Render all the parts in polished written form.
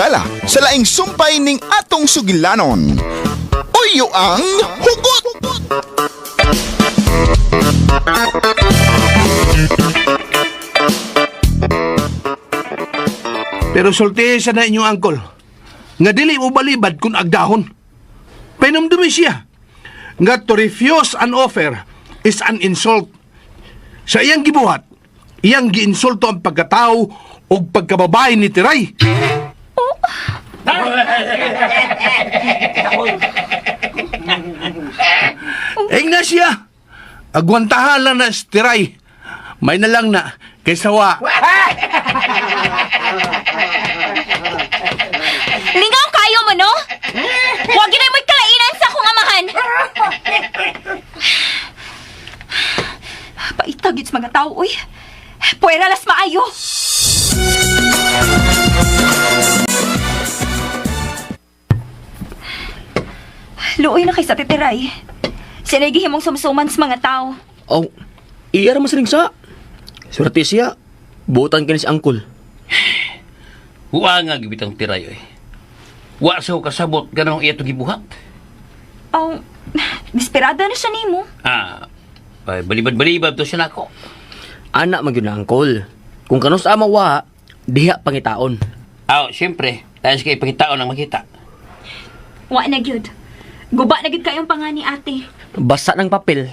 higala sa laing sumpay ning atong sugilanon. Uyo ang hugot! Pero sulti sa na inyong angkol. Nga dili mo balibad kung agdahon. Painumdumi siya. Nga to refuse an offer is an insult. Sa iyang gibuhat, iyang giinsulto ang pagkatao o pagkababae ni Tiray. Ingna siya. Agwantahan lang na si Tiray. May na lang na kaysa wa. Lingaw kayo mo, no? Huwag yun mo'y kalainan sa akong amahan! Paitag yun sa mga tao, uy. Puwera las maayo. Luoy na kay sa titiray. Sila gihimong sumsuman sa mga tao. Oh, iya ra man siling sa. Swerte siya. Butan kini si angkol. Wa nga gibitang tiray oy. Wa sa ko kasabot ganong iya to gibuhat. Oh, desperada na siya nimo. Ah, ay, balibad-balibad to siya nako. Ana man gyud na angkol. Kung kanus ama wa, diha pangitaon. Ah, siyempre, tayo sa kay pangitaon ang makita. Wa na gyud. Guba na gyud kayong pangani ate. Basa ng papel.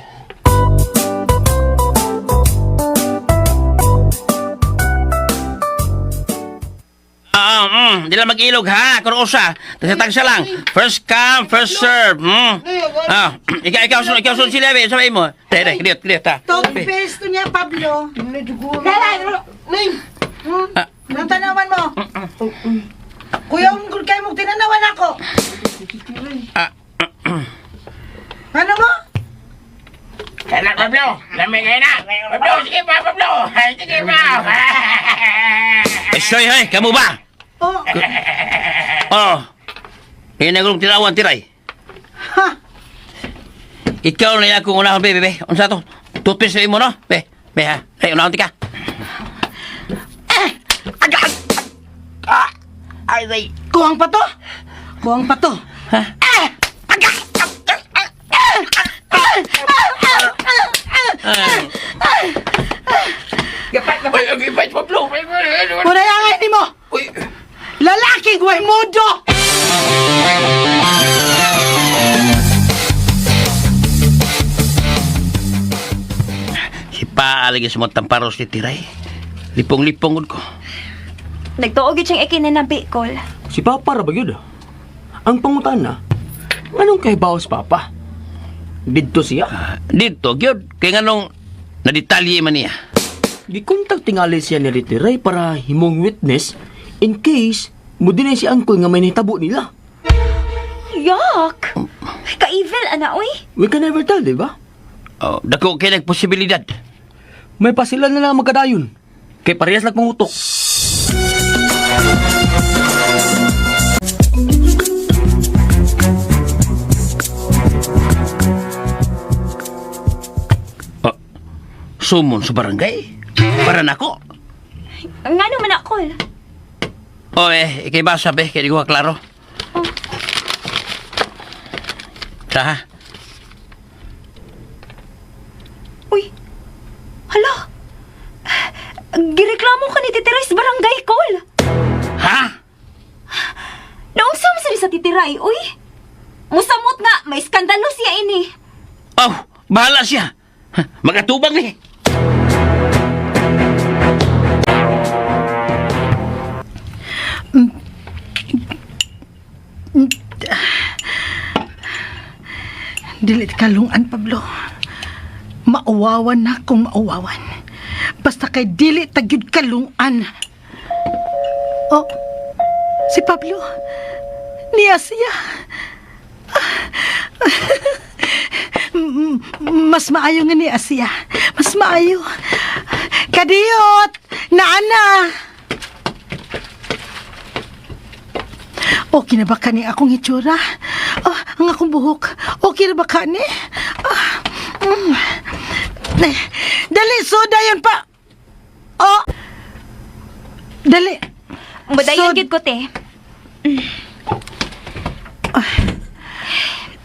Ah, di lang mag-ilog ha, kung usa. Tagsa-tagsa lang. First come, first serve. Ah, ikaw ikaw ikaw sunod sila, be. Sabay mo. Tere, kliyot, kliyot ha. Toothpaste to niya, Pablo. Lalay! Anong tanawan mo? Kuya, kung kayo mong tinanawan ako. Ah, Ano mo? Kaya Pablo, lamig kayo na. Pablo, sige pa, Pablo. Sige pa. Esoy, hey, kamu ba? Oh, Oh. Hinagulong tinawan, tiray. ha? Ikaw na akong unahon, be, be, be. Unsa to? Toothpaste sa imo, no? Be, be, ha? Hey, unahon ti ka. Kuwang pa to? Kuwang pa to. Ha? Uy, okay, bye, Pablo. Muna yung angay mo! Uy. Lalaki, guay mudo! Si paalagi sa mga tamparos ni Tiray. Lipong-lipong ko. Nagtuo gyud siyang ikinanabi, Kol. Si Papa ra ba gyud? Ang pangutana, anong kay baos Papa? Didto siya. Dito, gyud. Kaya nga nung nadetalye man niya. Gikontak tingali siya ni Ritiray para himong witness in case mo dinay si angkol nga may nahitabo nila. Yuck! Ka-evil, ana, uy. We can never tell, di ba? Oh, dako kay nagposibilidad. May pasilan na lang magkadayon. Kay parehas lang pangutok. Oh, sumon sa barangay. Para nako. Nga naman na, Kol. Oh, eh, ikay basa, be. Kaya di ko klaro. Oh. Sa, ha? Uy! Hala! Gireklamo ka ni Titiray sa barangay, Kol! Ha? Naunsa mo sila sa Titiray, uy! Musamot nga, may skandalo siya ini. Oh, bahala siya. Ha, Magatubang eh. Dili kalungan, Pablo. Mauwawan na kung mauwawan. Basta kay dili tagyud kalungan. Oh, si Pablo. Niya siya. Mas maayo nga niya siya. Mas maayo. Kadiyot! Naana! Okay na ba kani akong itsura? Ah, ang akong buhok. Okay na ba kani? Ah, mm. Eh, dali, soda yan pa. Oh. Dali. Madayon Sod- gyud ko, te. Ay.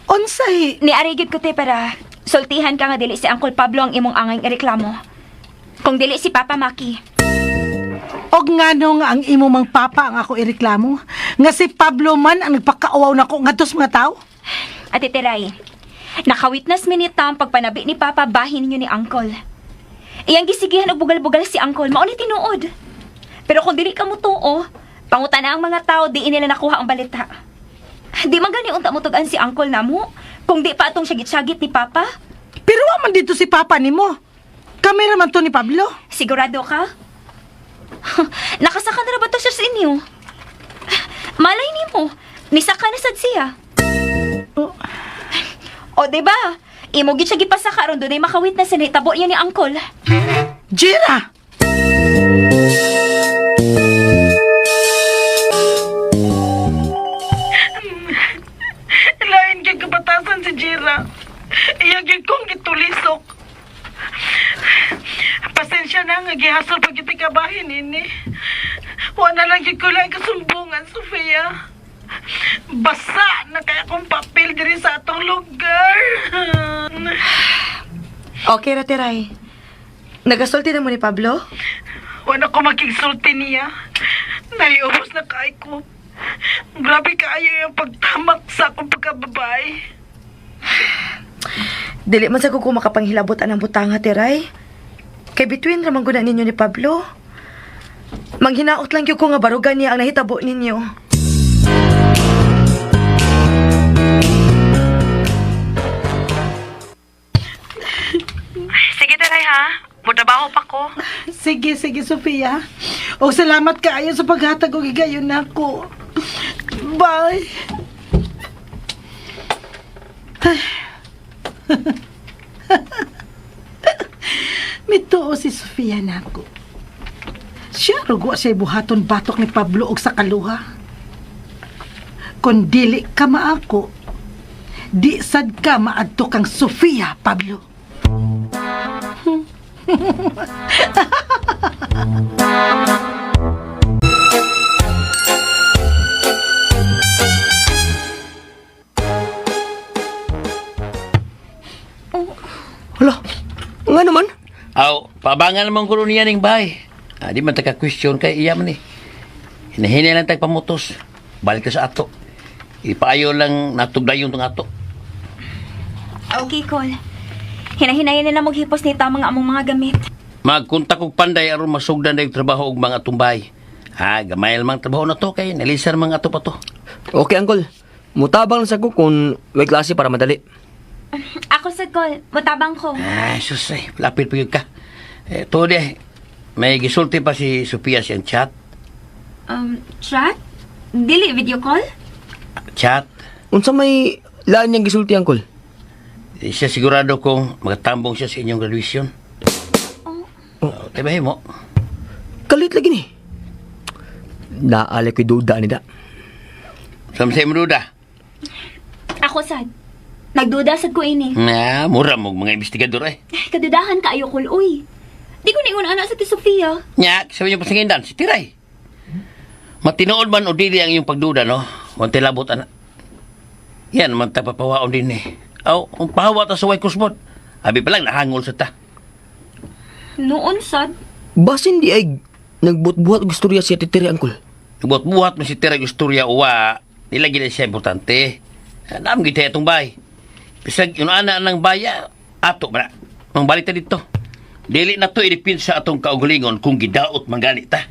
Unsay? Niari gyud ko te para sultihan ka nga dili si Uncle Pablo ang imong angay ireklamo. Kung dili si Papa Maki. Og ngano nga ang imo mang papa ang ako ireklamo? Nga si Pablo man ang nagpakauaw nako ngadto sa mga tao? Ate Teray, nakawitness mi ni Tam pagpanabi ni Papa bahin ninyo ni Uncle. Iyang gisigihan og bugal-bugal si Uncle, mao ni tinuod. Pero kung dili ka mo tuo, pangutan na ang mga tao di nila nakuha ang balita. Di man gani unta mo tug-an si Uncle namo kung di pa atong syagit-syagit ni Papa. Pero wa man dito si papa nimo. Kamera man to ni Pablo. Sigurado ka? Nakasaka na ra ba to siya sa inyo? Malay nimo, nisaka na sad siya. Oh. O, di ba? Imo gid siya gipasaka aron dunay makawitness sa nahitabo niya ni Uncle. Jira! Lain kay kabatasan si Jira. Iya gyud kong gitulisok. Pasensya na nga gihasol pag kita kabahin ini. Wa na lang gyud ko lang kasumbungan, Sofia. Basa na kaya akong papel diri sa atong lugar. Okay ra, Teray. Nagasulti na mo ni Pablo? Wala ko makigsulti niya. Naiubos na kay ko. Grabe kaayo yung pagtamak sa akong pagkababae. Dili man sa ko makapanghilabot anang butanga, Teray. Kay between ra man gud na ninyo ni Pablo. Manghinaot lang gyud ko nga barugan niya ang nahitabo ninyo. Sige, Teray, ha? Mutrabaho pa ko. Sige, sige, Sofia. O salamat kaayo sa paghatag og higayon nako. Bye. Ay. Mituo si Sofia nako. Siya rugo siya buhaton batok ni Pablo og sa kaluha. Kung dili ka maako, di sad ka maadto kang Sofia, Pablo. Hala, nga naman. Aw, pabangan naman ko niya ning bahay. Ah, di man taka question kay iya man eh. Hinahinay lang tag pamutos. Balik ka sa ato. Ipaayo lang natugdayon tong ato. Okay, Cole. Hinahinayan nila maghipos ni Tam ang among mga gamit. Magkontak og panday aron masugdan dayong trabaho og mga tumbay. Ha, gamay lang trabaho na to kay nalisar mga ato pa to. Okay, Uncle. Mutabang lang sa ko kung may klase para madali. Ako sad, Cole. Mutabang ko. Ay, sus ay, lapit pa yun ka. Eh, to di, may gisulti pa si Sophia siyang chat. Chat? Dili, video call? Chat. Unsa may laan niyang gisulti, Uncle? Di siya sigurado kung magatambong siya sa inyong graduation. Oh. Oh, tibahin mo. Kalit lagi ni. Naala ko'y duda ni da. Samsay mo duda. Ako sad. Nagduda sad ko ini. Na, mura mo mga investigador eh. Ay, kadudahan ka ayo kol, uy. Di ko ningon ana sa ti Sofia. Nya, sabi niyo pasingindan, si Tiray. Matinood man o dili ang iyong pagduda, no? Wante labot, ana. Yan, man tapapawaon din eh. Aw, kung pahawa ta sa way kusmod. Abi pa lang, nahangol sa ta. Noon sad. Basin di ay nagbuhat-buhat og istorya si Ate Tere, Uncle. Buhat-buhat mo si Tiray istorya uwa. Nilagi na siya importante. Naam gid itong bay. Bisag yun ana ng baya, ato ba na. Mang balik ta dito. Dili na to idipin sa atong kaugalingon kung gidaot mangani ta.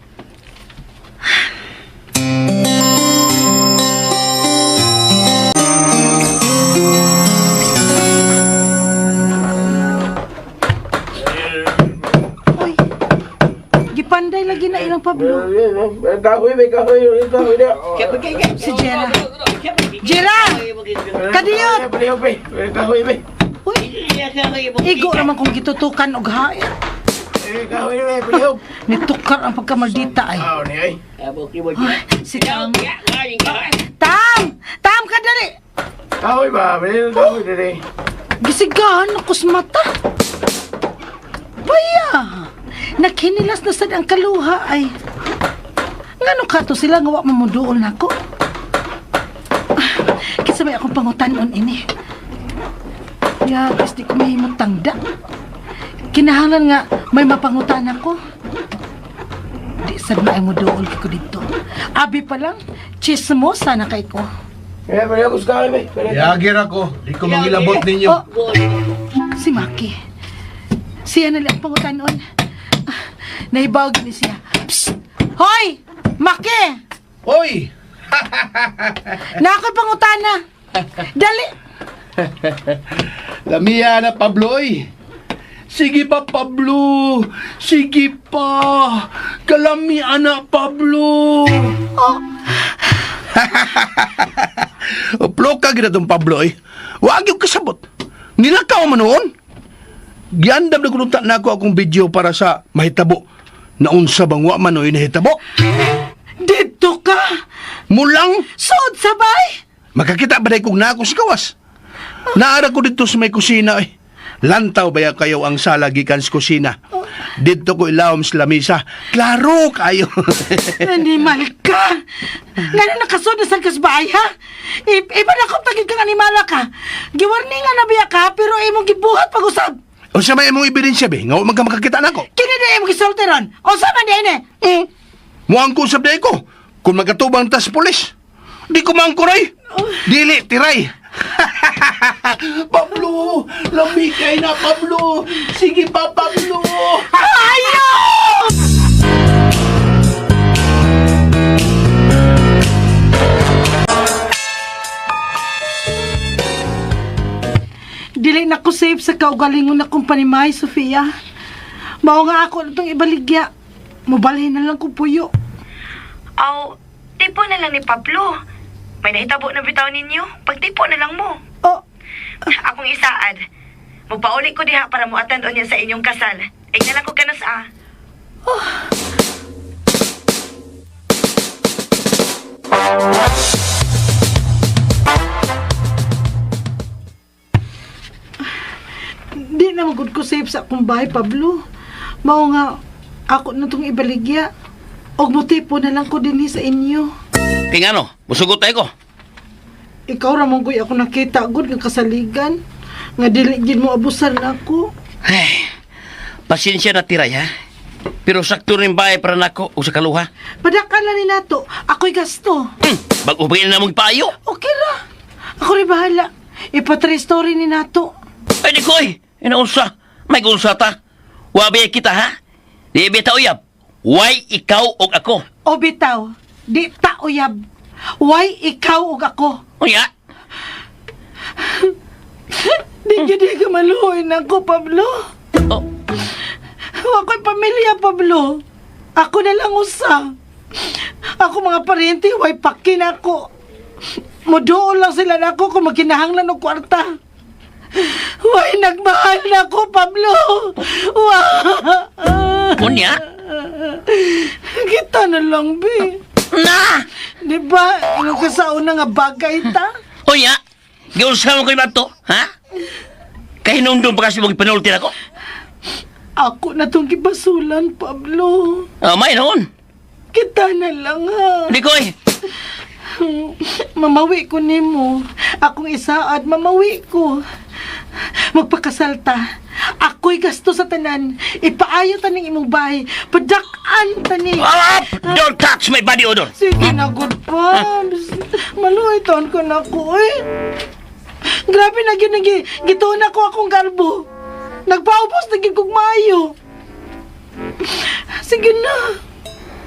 Uy, gipanday lagi na ilang Pablo. Si Jera. Jera! Kadiyot! Uy, igo naman kung gitutukan og hain. Nitukar ang pagkamaldita ay. Ay, si Tam. Tam! Tam ka dali! Kahoy ba? Kahoy dali. Gisigahan ako sa mata. Baya! Naghinilas na sad ang kaluha ay. Ngano ka to sila nga wa mamuduol nako? Kinsa may akong pangutan-on ini? Ya, guys, di ko mahimong tangda. Kinahanglan nga may mapangutan ako. Di sad maay mo duol ko dito. Abi pa lang, chismosa na kay ko. Yagir ako. Di ko mangilabot ninyo. Oh, si Maki. Siya na lang ang pangutanon. Ah, Nahibaw gini siya. Psst! Hoy! Maki! Oy! Na ako'y pangutana. Dali! Lamiya na, Pablo, oy. Sige pa, Pablo. Sige pa. Kalami, ana, Pablo. Oh, Uplo ka gina tong Pablo, eh. Wag yung kasabot. Nilakaw man noon. Giandam na kununta na ako akong video para sa mahitabo. Naunsa bang wa man oy nahitabo. Dito ka! Mulang Suod sabay! makakita ba dahil kung na ako sa kawas? Naara ko dito sa may kusina eh. Lantaw ba ya kayo ang sala gikan sa kusina? Dito ko ilawom sa lamisa. Klaro kayo. Animal ka! Nga na nakasod na sa kasbahay, ha? Iba na kung tagig kang animala ka. Giwarningan na biya ka, pero imong gibuhat pag-usab. Unsa may imong ebidensya be? Nga wa man ka makakita nako. Kini na imong gisulti ron. Unsa man di ini? Muang ko usab ko. Kung magkatubang tas pulis. Di ko maangkuray. Dili, tiray. Pablo, lami kay na Pablo. Sige pa Pablo. Ayaw! Dili na ko safe sa kaugalingon na kong panimay, Sofia. Mao nga ako na itong ibaligya. Mubalhin na lang ko puyo. Aw, tipo na lang ni Pablo. May nahitabo na bitaw ninyo. Pagtipo na lang mo. Oh, Akong isaad. Mupauli ko diha para mo attend niya sa inyong kasal. Ay na lang ko kanos ah. Di na magud ko safe sa akong bahay, Pablo. Mao nga, ako na itong ibaligya. Og motipo na lang ko dinhi sa inyo. Kaya nga no, musugot tayo ko. Ikaw ra man goy ako nakita gud nga kasaligan. Nga dili gid mo abusan ako. Ay, pasensya na tiray ha. Pero sakto rin bahay para nako o sa kaluha. Padakan lang ni nato. Ako'y gasto. Bago pa na mong paayo. Okay ra. Ako rin bahala. Ipa-three story ni nato. Ay, di ko eh. Inaunsa. May gunsa ta. Wabi kita ha. Di bita uyab. Why ikaw og ako? O bitaw, di ta uyab. Why ikaw ug ako? Unya, Di gyud ka maluoy nako, Pablo. Oh, Ako'y pamilya, Pablo. Ako na lang usa. Ako mga paryente, way pakin ako. Muduol lang sila nako kung magkinahanglan og kwarta. Way nagmahal na ako, Pablo. Wa. unya? Kita na lang, be. Na! Di ba? Ano ka sa una nga bagay ta? Unya? Giunsa mo ko yung to, ha? Kahinumdum pa kasi mong panulti ako. Ako na tong gibasulan, Pablo. Oh, may noon. Kita na lang, ha. Di ko eh. Mamawi ko nimo. Akong isaad, mamawi ko. Magpakasal ta. Ako'y gasto sa tanan. Ipaayo ta ning imong bahay. Padak-an ta ni. Up! Don't touch my body odor. Sige na, good Pabs. Maluhay taon ko na ko eh. Grabe na ginagi. Gituon ako akong garbo. Nagpaubos na gid kog maayo. Sige na.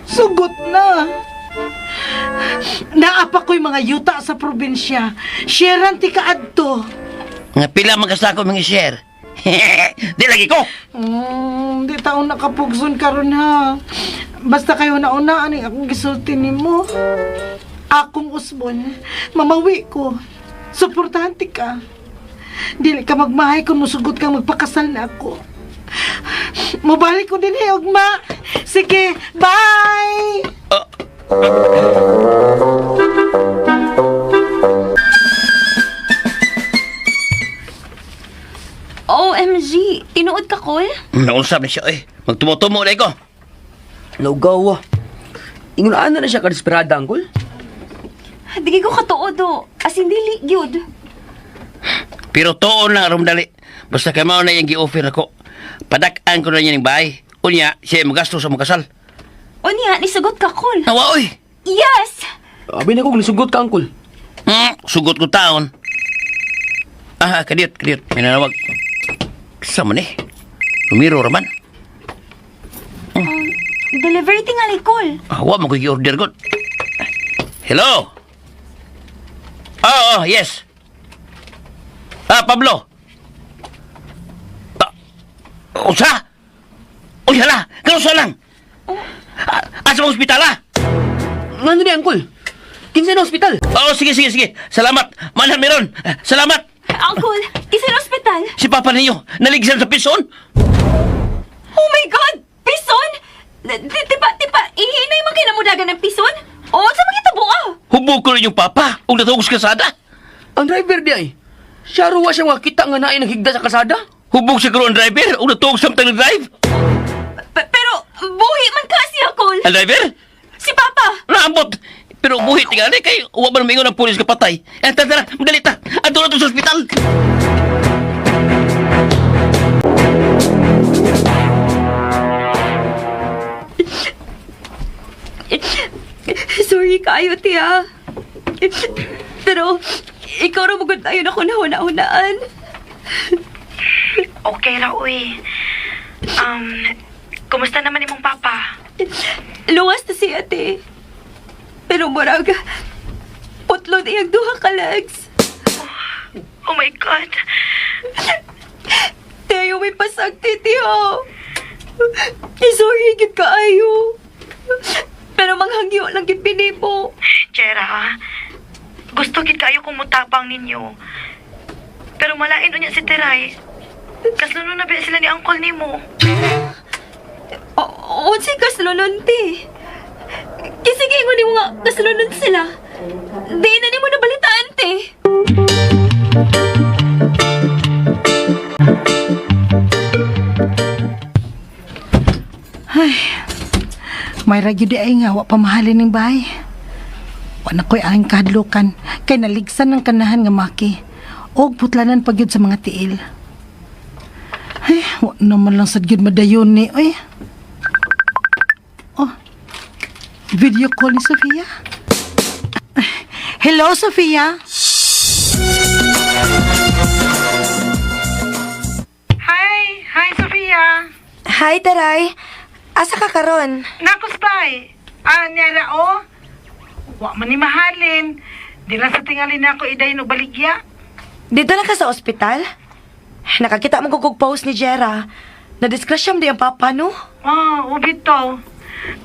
Sugot na. Naapa ko'y mga yuta sa probinsya. Sharean ti kaadto. Nga pila man kasako mga share. Di lagi ko. Di taon nakapugson karon ha. Basta kayo na una ani akong gisulti nimo. Akong usbon, mamawi ko. Suportahan ti ka. Dili ka magmahay kung musugot kang magpakasal na ako. Mubalik ko din eh, ugma. Sige, bye! OMG, tinuod ka, Col? Nausap na siya eh. Magtumutumo na ko. Laugaw ah. Ingon ana na siya kadesperada, angkol. Dili ko katuod do. As in dili gyud. Pero tuon lang aron dali. Basta kay mao na iyang gi-offer ako. Padak-an ko na niya ning bahay. Unya, siya magasto sa mga kasal. Unya, nisugot ka, Kol. Nawa, oy! Yes! Abi na ko nisugot ka, Uncle. Sugot ko taon. Ah, kadiyot, kadiyot. May nanawag. Sa man eh. Lumiro raman. Delivery tingali, Kol. Ah, wa mo ko gi-order god. Hello? Oh, oh, yes. Ah, Pablo. Ah, usa? Uy, hala. Kanusa lang? Ah, asa mong ospital, ah? Ngano ni, Uncle? Kinsa na ospital? Oo, sige, sige, sige. Salamat. Manhan meron. Ah, salamat. Uncle, kinsa na ospital? Si Papa ninyo, naligsan sa pison. Oh my God! Pison? Di ba, di ba, ihinay man kinamudagan ng pison? O, sa mga tabo ah? Hubog ko rin yung papa. Ug natugos kasada. Ang driver di ay. Siya ruwa siya nga kita nga naay naghigda sa kasada. Hubog siguro ang driver. Ug natugos samtang nag-drive. Pero, buhi man ka siya, Kol. Ang driver? Si Papa. Naambot. Pero buhi tingali kay wa man mingon ang pulis kapatay. Eh, tara, tara, madali ta. Adto na to sa ospital. Sorry kayo, tiya. Pero, ikaw ra magud tayo na huna-hunaan. Okay ra, uy. Kumusta naman imong papa? Luwas na siya, ate. Pero murag, putlon iyang duha ka legs. Oh my God. Tayo may pasagti, tiyo. Sorry, gid kaayo. Pero manghangyo lang gid pinibo. Jera, gusto gid kayo kung mutabang ninyo. Pero malain unya si Teray. Kasluno na ba sila ni Uncle nimo? O, unsay kaslunon, ti? Kasi ingon nimo nga kaslunon sila. Di na nimo nabalitaan, ti. May radyo di ay nga, wa pa mahalin ning bahay. Wa na ko'y aking kahadlukan, kay naligsan ng kanahan nga maki. Og putlanan pa gyud sa mga tiil. Ay, wa naman lang sad gyud madayon ni, oy. Oh, video call ni Sofia. Hello, Sofia. Hi! Hi, Sofia! Hi, Teray. Asa ka karon? Nakos bay. Ah, niyara o. Wa man ni mahalin. Di lang sa tingali na ako idayon og baligya. Dito na ka sa ospital? Nakakita mo kog post ni Jera. Nadisgrasya mo di ang papa, no? Oh, ubit to.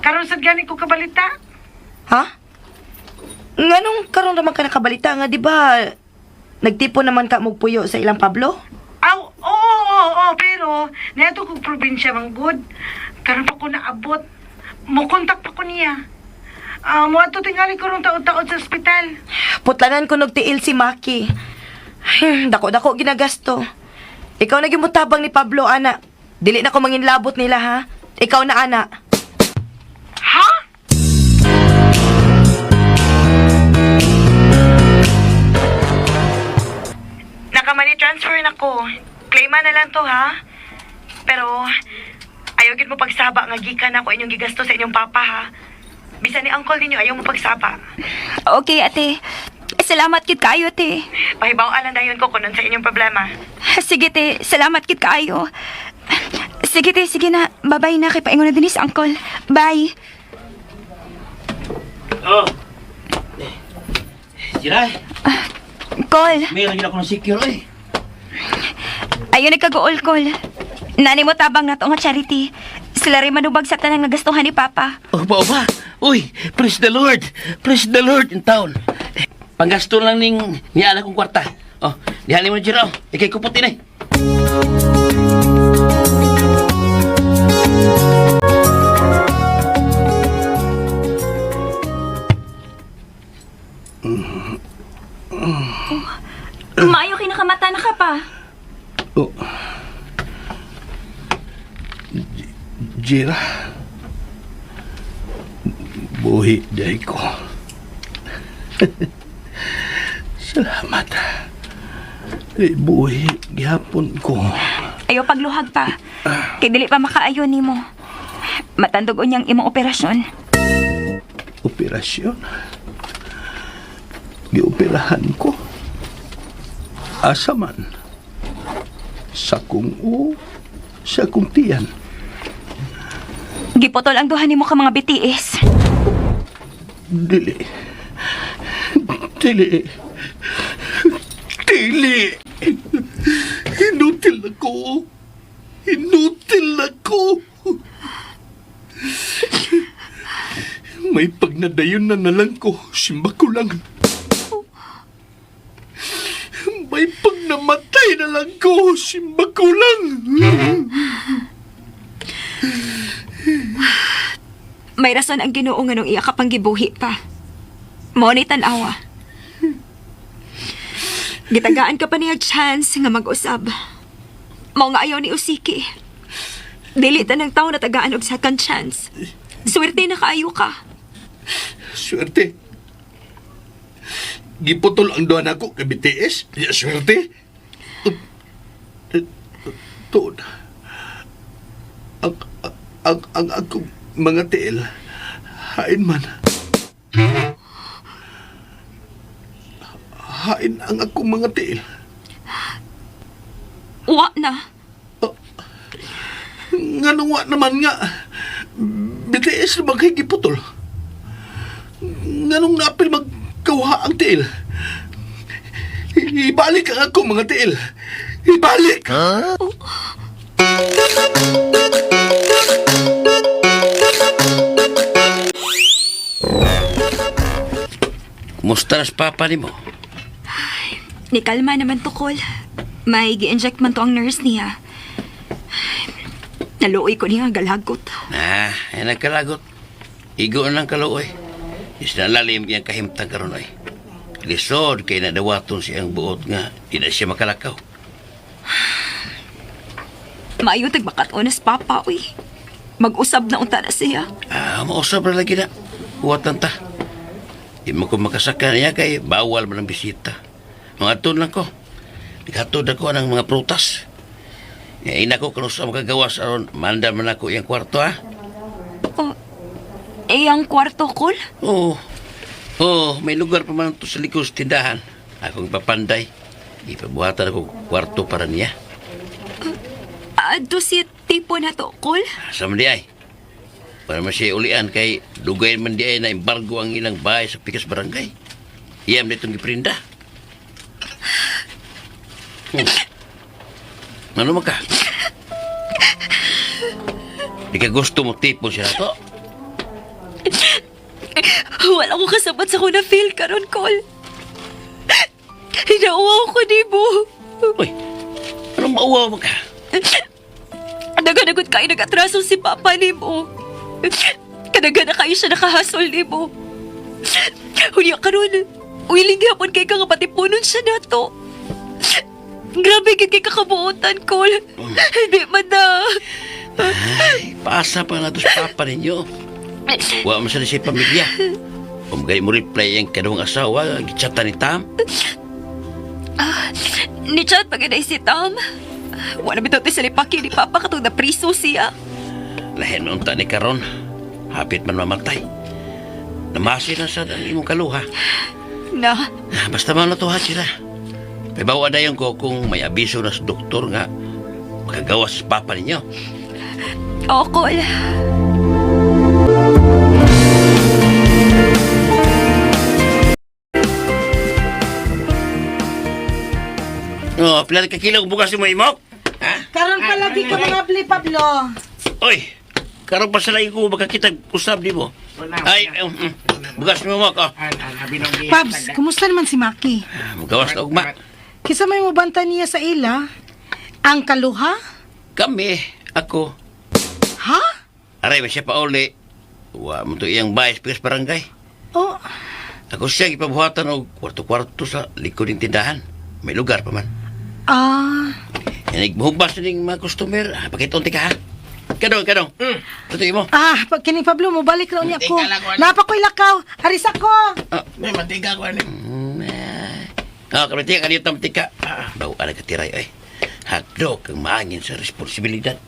Karon sad gani ko kabalita. Ha? Nganong karon raman ka nakabalita nga, di ba? Nagtipo naman ka mugpuyo sa ilang Pablo? Aw, oo, oo, oo, pero niadto kog probinsya man gud. Karon pa ko naabot. Mo kontak pa ko niya. Ah, moadto tingali ko rong taod-taod sa ospital. Putlanan ko nagtiil si Maki. Ay, dako-dako ginagasto. Ikaw na gimutabang ni Pablo, ana. Dili na ko manginlabot nila, ha? Ikaw na, ana. Ha? Naka-money transfer na ko. Claima na lang to, ha? Pero, ayaw gid mo pagsaba nga gikan ako inyong gigasto sa inyong papa, ha? Bisan ni uncle ninyo ayaw mo pagsaba. Okay, ate. Salamat kit kaayo, te. Pahibaw lang dayon ko kunon sa inyong problema. Sige, te. Salamat kit kaayo. Sige, te. Sige na. Babay na. Kay paingon na din si Uncle. Bye. Oh. Jiray, Call. meron yun ako ng secure, oy. Ayun nagkaguol, Call. Nani mo tabang na to nga charity. Sila rin manubag sa tanang nagastuhan ni Papa. Opa, opa. Uy, praise the Lord. Praise the Lord in town. Eh, panggasto lang ning niala kong kwarta. Oh, dihali mo na Jira. oh. Ikay kupot din eh. Maayo kinakamata na ka pa. Oh. Jira. Buhi dahil ko. Salamat. Buhi, gihapon ko. Ayaw pagluhag pa. Kay dili pa makaayo nimo. Matandog unyang imong operasyon. Operasyon. Gioperahan ko. Asa man. Sa kong o sa kong tiyan. Giputol ang duha nimo ka mga BTS. Dili. Dili. Dili. Inutil ako. Inutil ako. May pagnadayon na nalang ko. Simba ko lang. May pagnamatay na lang ko. Simba ko lang. May rason ang Ginoo nganong iya ka pang gibuhi pa. Mao ni tan-awa. Gitagaan ka pa niya chance nga mag-usab. Mao nga ayaw ni Usiki. Dili tanang tao natagaan og second chance. Swerte na kaayo ka. Swerte. Giputol ang duha nako kay BTS. Ya, swerte. Tuod. Ang ang akong mga tiil hain man. Hain ang akong mga tiil. Wa na. Nganong wa naman nga BTS na kay giputol. Nganong naapil magkawha ang tiil. Ibalik ang akong mga tiil. Ibalik! Kumusta na sa papa nimo? Ni kalma naman to, Kol. May gi-inject man to ang nurse niya. Naluoy ko niya galagot. Ah, ay nagkalagot. Igo na lang kaluoy. Is nalalim iyang kahimtang karon oy. Lisod kay nadawaton siyang buot nga di na siya makalakaw. Maayo tagmakat-onas papa, uy. Mag-usab na unta na siya. Ah, mausap na lagi na. Huwatan ta. Di mo ko makasaka niya kay bawal man ang bisita. Mga tun lang ko. Naghatod ako ng mga prutas. Eh, ina ko kung sa makagawas aron manda man ako iyang kwarto ha. Oh, eh, ang kwarto, Kol? Oo. Oo, may lugar pa man to sa likod sa tindahan. Akong ipapanday. Ipabuhatan ako kwarto para niya. Adto si tipo na to, Kol. Sa man di ay. Para man siya ulian kay dugay man di ay na embargo ang ilang bahay sa Pikas Barangay. Iyam na itong giprinda. Ano man ka? Di ka gusto mo tipo siya na to? Wala ko kasabot sa kung na-feel karon, Kol. Hinauwaw ko ni mo. Uy, anong mauwaw mo ka? Naganagot kayo nag-atraso si Papa ni mo. Kanaga na kayo siya nakahasol ni mo. Hunya karon, willing gyapon kay ka nga patipunon siya na to. Grabe gid kay kakabuotan, Kol. Hindi man na. Ay, paasa pa na to sa papa ninyo. Wa man sa siya pamilya. Kung gay mo reply ang kanong asawa, gitsata ni Tam. Ni chat pag si Tom. Wala bitaw sa lipaki ni Papa katong napriso siya. Lahin man unta ni karon. Hapit man mamatay. Namasi na sa ang imong kaluha. Na, Ah, basta man na to ha, sila. Pabawa dayon ko kung may abiso na sa doktor nga makagawas sa papa ninyo. oo, Kol. Oh, pila ka kilo bugas mo imok? Ha? Karon palagi ka mga bli, Pablo. Oy, karon pa sa lain ko makakita usab di mo. Ay, bugas mo imok. Oh. Pabs, kumusta naman si Maki? Ah, Magawas na ugma. Kisa may mubanta niya sa ila? Ang kaluha? Kami, ako. Ha? Aray, ba siya pa uli. Wa mo to iyang bayas pikas barangay. Oh, Ako siya ipabuhatan og kwarto-kwarto sa likod ng tindahan. May lugar pa man. ah, Yan, buhubas na ning mga customer. Ah, Pakitunti ka ha. Kadong, kadong. Tutuy mo. ah, pag kining Pablo, mobalik raw niya ko. Napa ko'y lakaw. Aris ako. Eh, Ah, kamatika ka dito, matika. Ah, bawa na ka tiray, ay. Hadlok ang maangin sa responsibilidad.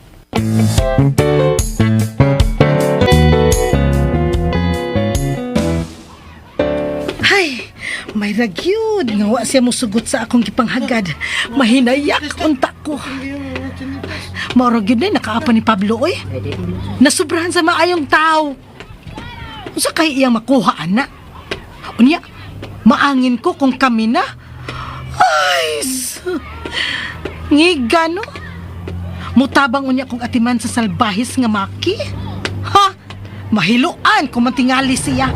Ay, may ragyud nga wa siya musugot sa akong gipanghagad. Mahinayak unta ko. Mao gyud na nakaapa ni Pablo oy. Nasubrahan sa maayong tao. Unsa kay iyang makuha ana? Unya, maangin ko kung kami na. Ay, ngiga no? Mutabang unya kong atiman sa salbahis nga maki. Ha? Mahiluan kung mantingali siya.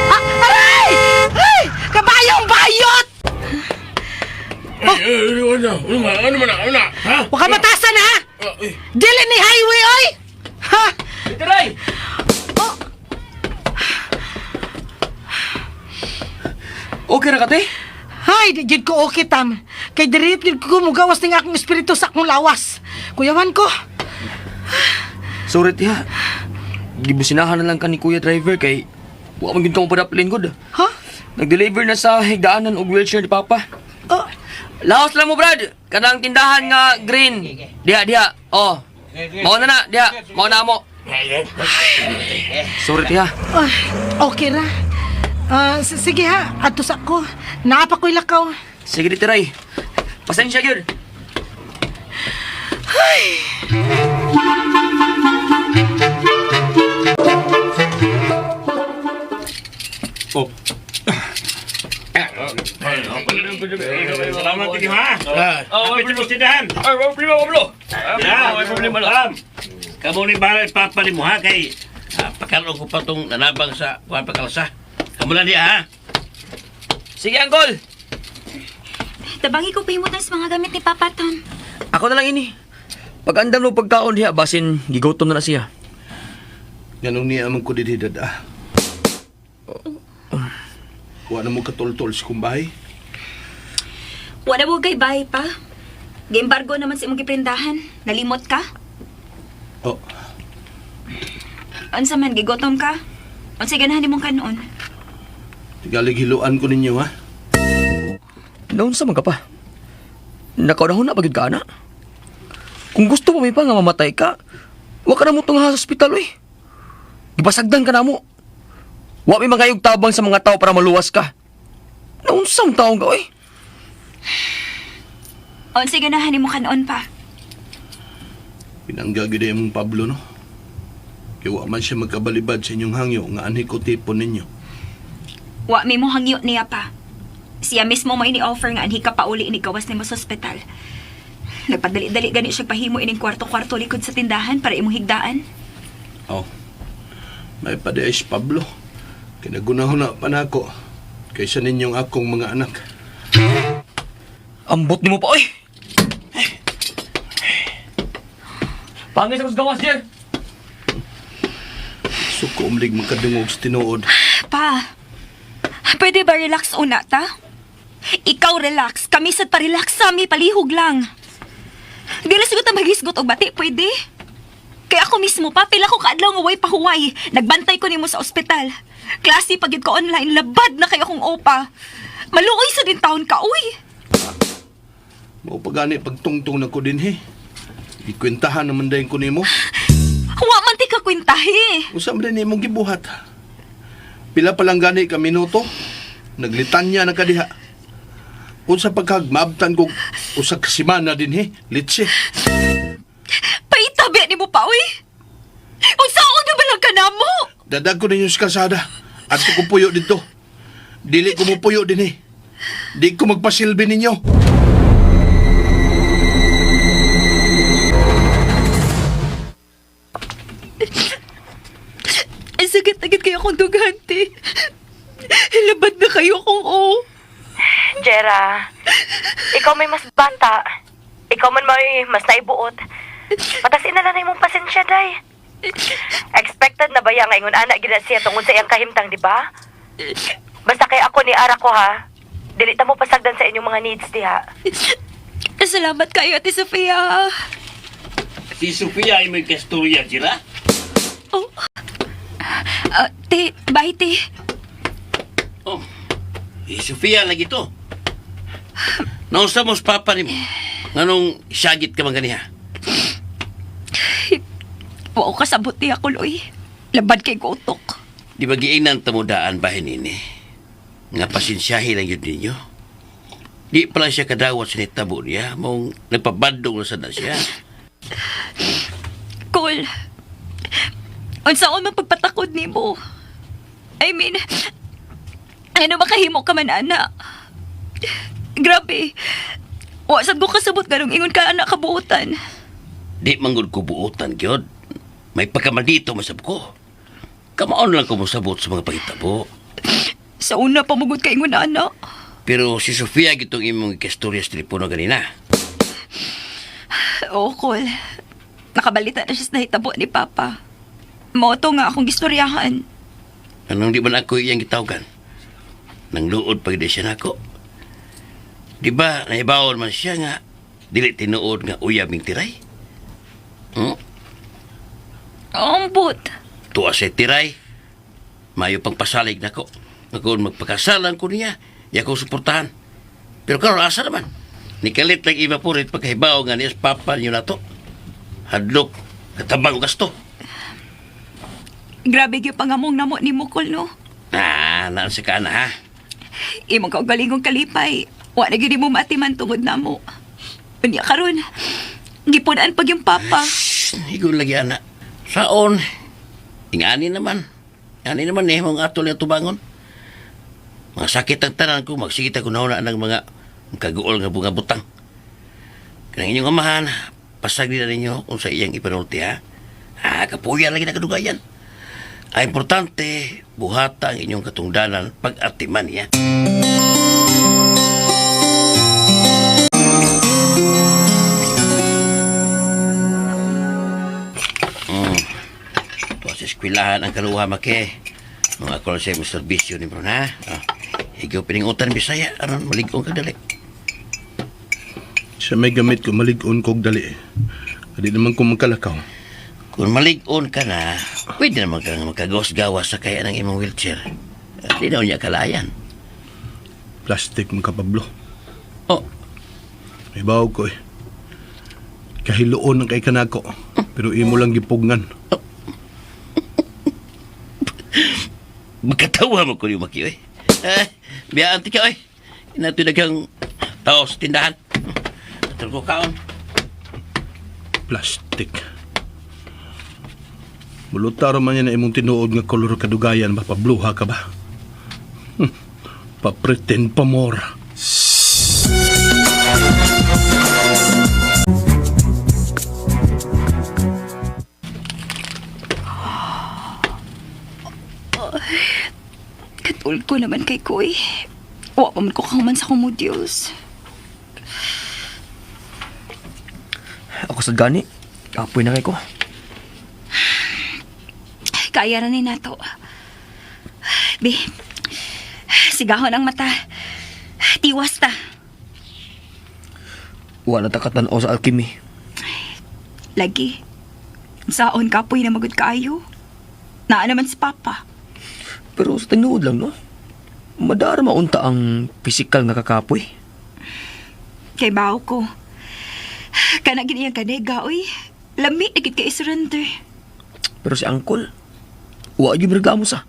Ah, aray! Ay! Kabayong bayot! Ano man ano na? Ha? Huwag ka matasan ha! Dili ni highway oy! Ha? Tiray! Oh, Okay ra ka, te? Hay, di jud ko okay tam. Kay diri jud ko mugawas ning akong espiritu sa akong lawas. Kuyawan ko. Sorry, tiha. Gibusinahan na lang ka ni Kuya Driver kay wa man gyud ka mo padaplin gud. Ha? Nag-deliver na sa higdaanan og wheelchair ni Papa. Oh, Laos lang mo, Brad. Kanang tindahan nga green. Diha, diha. Oh. Mao na na, diha. Mao na mo. Sorry, tiha. ay, okay ra. Ah, sige ha, adto sa ako. Naa pa ko'y lakaw. Sige, di, tiray. Pasensya, gyud. Oh. Salamat kayo, ha? Oh, Kapit mo tindahan. Ay, wala problema, Pablo. Ya, problema lang. Kamu ni balay papa ni mo, ha? Kay pakaroon ko pa itong nanabang sa kuwan pakalsa. Kamu lang diya, ha? Sige, Uncle. Tabangi ko pahimutan sa mga gamit ni Papa Tom. Ako na lang ini. Pag-andam mo pagkaon diha, basin gigutom na na siya. Ganun niya amang ko didi dada. Wa na mo katultol sa kumbay. Wala mo kay bahay pa. Giembargo naman sa imong giprendahan. Nalimot ka? Oh, Unsa man gigotom ka? Unsa ganahan nimong kanon? tigalig hiluan ko ninyo ha. Naunsa man ka pa? Nakaunahon na pagid ka na. Kung gusto mo may pa nga mamatay ka, wa ka na mo tunga sa ospital oy. Gipasagdan ka na mo. Wa may mga tabang sa mga tao para maluwas ka. Naunsa man taong ka oy? Unsa ganahan nimong kanon pa? Pinangga gyud imong Pablo no. Kay wa man siya magkabalibad sa inyong hangyo nga anhi ko tipon ninyo. Wa mi mo hangyo niya pa. Siya mismo mo ini-offer nga anhi ka pauli ini gawas nimo sa ospital. Nagpadali-dali gani siya pahimo ining kwarto-kwarto likod sa tindahan para imong higdaan. Oh. May padees Pablo. Kinagunahon na pa nako kaysa ninyong akong mga anak. Ambot nimo pa oy. Pangis ako sa gawas, Jer. Suko umlig magkadungog sa tinuod. Pa, pwede ba relax una ta? Ikaw relax, kami sad pa-relax sa mi, palihog lang. Dili siguro ta maghisgot og bati, pwede? Kaya ako mismo pa, pila ko kaadlaw nga way pahuway. Nagbantay ko nimo sa ospital. Klase pagid ko online, labad na kayo akong opa. Maluoy sa din taon ka, uy. Mao pa gani pagtungtong na ko dinhi. Ikwentahan naman dayon ko nimo. Wa man ti ka kwentahe. Unsa man din imong gibuhat? Pila pa lang gani ka minuto? Naglitanya na ka diha. Unsa pagkag maabtan kog usa ka semana dinhi, litse. Paitabi nimo pa, uy. Unsaon na ba lang ka namo? Dadag ko ninyo sa kalsada. Adto ko puyo dito. Dili ko mopuyo dinhi. Di ko magpasilbi ninyo. Ang sakit agad kayo akong dugante. Labad na kayo kung oo. Jera, ikaw may mas bata. Ikaw man may mas naibuot. Patasin na lang na imong pasensya, day. Expected na ba ya nga ingon ana gid na siya tungod sa iyang kahimtang, di ba? Basta kay ako ni Ara ko ha. Dili ta mo pasagdan sa inyong mga needs diha. Salamat kayo, Ate Sofia. Si Sophia ay may kasturya, sila. Oh. Ah, te, bye, te. Oh, si Sophia lagi to. Nausa mo sa papa nimo. Nganong syagit ka man ganiha? Wa ko kasabot niya, Kuloy. Labad kay gutok. Di ba giingnan tamudaan bahin ini? Nga pasensyahin lang yun ninyo. Di pala siya kadawat sa nitabo niya. Mong nagpabandong na sana siya. Kol, unsaon man pagpatakod nimo? I mean, ano makahimo ka man, ana? Grabe. Wa sad ko kasabot ganong ingon ka anak kabuotan. Di manggod ko buotan, gyud. May pagkamaldito masab ko. Kamaon lang ko mosabot sa mga pangitabo. Sa una pamugod ka ingon ana. Pero si Sofia gitong imong ikastorya sa telepono ganina. Oo, Kol. Nakabalita na siya sa nahitabo ni Papa. Mao to nga akong gistoryahan. Anong di man ako iyang gitawagan? Nang luod pag di siya nako. Di ba, naibawon man siya nga, dili tinuod nga uyab ning tiray? Ambot. Tuwa sa tiray. Mayo pang pasalig nako. Nga kung magpakasalan ko niya, iya ko suportahan. Pero karon asa naman. Nikalit lang iba po rin pagkahibaw nga niya sa papa niyo na to. Hadlok, katabang o gasto. Grabe gyud pangamong namo ni Mukol, no? Ah, naan sa ka na ha. Imong kaugalingong kalipay. Wa na gyud mo maatiman tungod namo. Unya karon, gipunan pag yung papa. Higon lagi ana. Saon? Ingani naman. Ingani naman eh, mga atol nga tubangon. Mga sakit ang tanan ko, magsigit ako nauna ng mga kaguol nga bunga butang. Kanang inyong amahan, pasag nila ninyo kung sa iyang ipanulti ha. Ah, kapuya lagi na kadugayan. Ang importante, buhata ang inyong katungdanan pag-atiman niya. Tuwa sa eskwilahan ang kaluha, make. Mga ako lang sa imong serbisyo ni bro, ha? Ah, higaw piningutan Bisaya, aron malig-on ka dali. Sa may gamit ko, malig-on kog dali. Adi naman ko magkalakaw. Kung malig-on ka na, pwede naman kang makagawas-gawas sa kaya ng imong wheelchair. Di na niya kalayan. Plastic mga kapablo. Oh, May bawag ko eh. Kahiluon ang kay kanako. Pero imo lang gipugnan. magkatawa mo ko yung maki, oy. Eh, biyaan ti ka, oy. Inatoy daghang tao sa tindahan. Atol ko kaon. Plastic. Mulutaro man yan na imong tinuod nga kolor kadugayan ba? Pabluha ka ba? Papretend pa more. Katul ko naman kay Koy. Wa pa man ko kahuman sa akong modules. Ako sa gani. Kapoy na kay ko. Kaya ra ni nato. Bi, sigahon ang mata. Tiwas ta. Wala ta katanaw sa alchemy. Lagi. Saon kapoy na magud kaayo. Naa naman si Papa. Pero sa tinuod lang, no? Madara maunta ang physical nga kakapoy. Kay bao ko. Kana gid iyang kanega, oy. Lami na gid kay surrender. Pero si Uncle, wa gyud reklamo sa.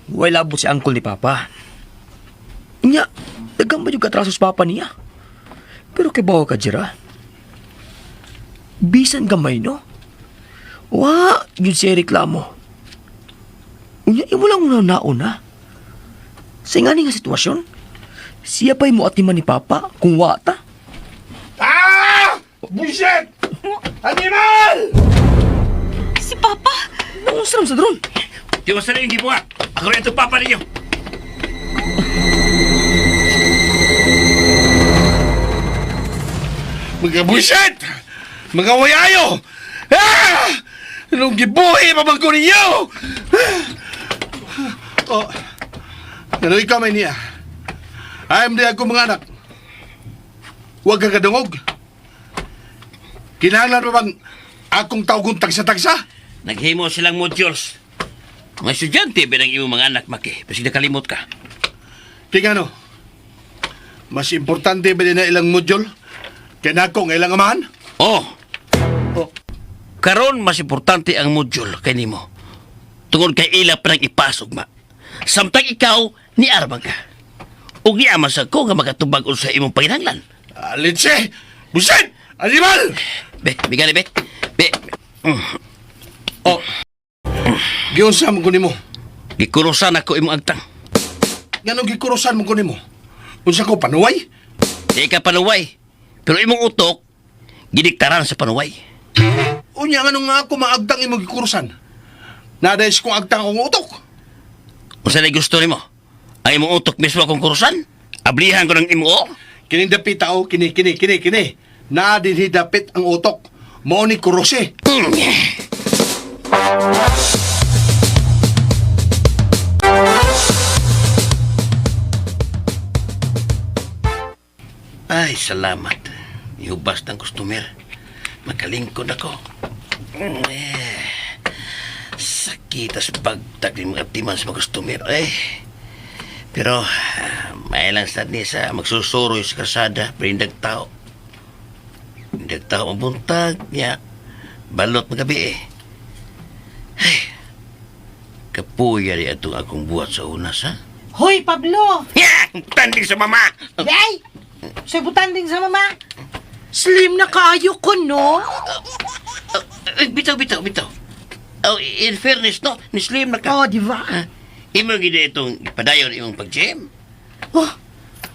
Way labot si Uncle ni Papa. Nya, daghang ba yung katraso sa Papa niya? Pero kay bawa ka, Jira. Bisan gamay, no? Wa, yun siya reklamo. Unya, imo lang una nauna. Sa nga nga sitwasyon, siya pa'y mo atiman ni Papa kung wa ta. Ah! Bullshit! Animal! Si Papa! Naunsa sa drone. Di ba sa rin gibuhat? Ako rin itong papa ninyo. Mga bullshit! Mga wayayo! Ah! Anong gibuhi pa bang ko ninyo? Oh, ano ikaw may niya? Ayam di ako mga anak. Huwag ka kadungog. Kinahanglan pa bang akong tawgon tagsa-tagsa? Naghimo silang modules. Mga estudyante, bilang imong mga anak, Maki. Basig nakalimot ka. Tingano, Mas importante ba din na ilang module? Kaya nako nga ilang amahan? Oh. Oh. Karon mas importante ang module kay nimo. Tungod kay ila pa nang ipasog ma. Samtang ikaw ni arbang ka. Ug niama sa ko nga makatubag unsa imong panginahanglan. Alitse! Buset! Animal! Be, bigani be. Be. Oh. Giunsa mo ko nimo? Gikurusan ako imong agtang. Nganong gikurusan mo ko nimo? Unsa ko panuway? Di ka panuway. Pero imong utok gidiktaran sa panuway. Unya nganong nga ako maagtang imong gikurusan? Nadays kong agtang akong utok. Unsa na gusto nimo? Ang imong utok mismo akong kurusan? Ablihan ko ng imo. Kining dapit tao, kini kini kini kini. Naa dinhi dapit ang utok. Mao ni kurose. Ay, salamat. Ihubas ng customer. Makalingkod ako. Eh, sakit as pagtag ni mga timan sa mga customer. Eh, pero may lang sad ni sa magsusuroy sa kasada, perindag tao. Indag tao ang buntag, niya. Balot magabi eh. Ay, kapuya di atong akong buhat sa unas, ha? Hoy, Pablo! Ya! Tanding sa mama! Day! Sa butanding sa mama! Slim na kaayo ko, no? Ay, bitaw, bitaw, bitaw. Oh, in fairness, no? Ni Slim na ka. Oh, di ba? Ah, imo gid itong ipadayon imong pag-gym. Oh,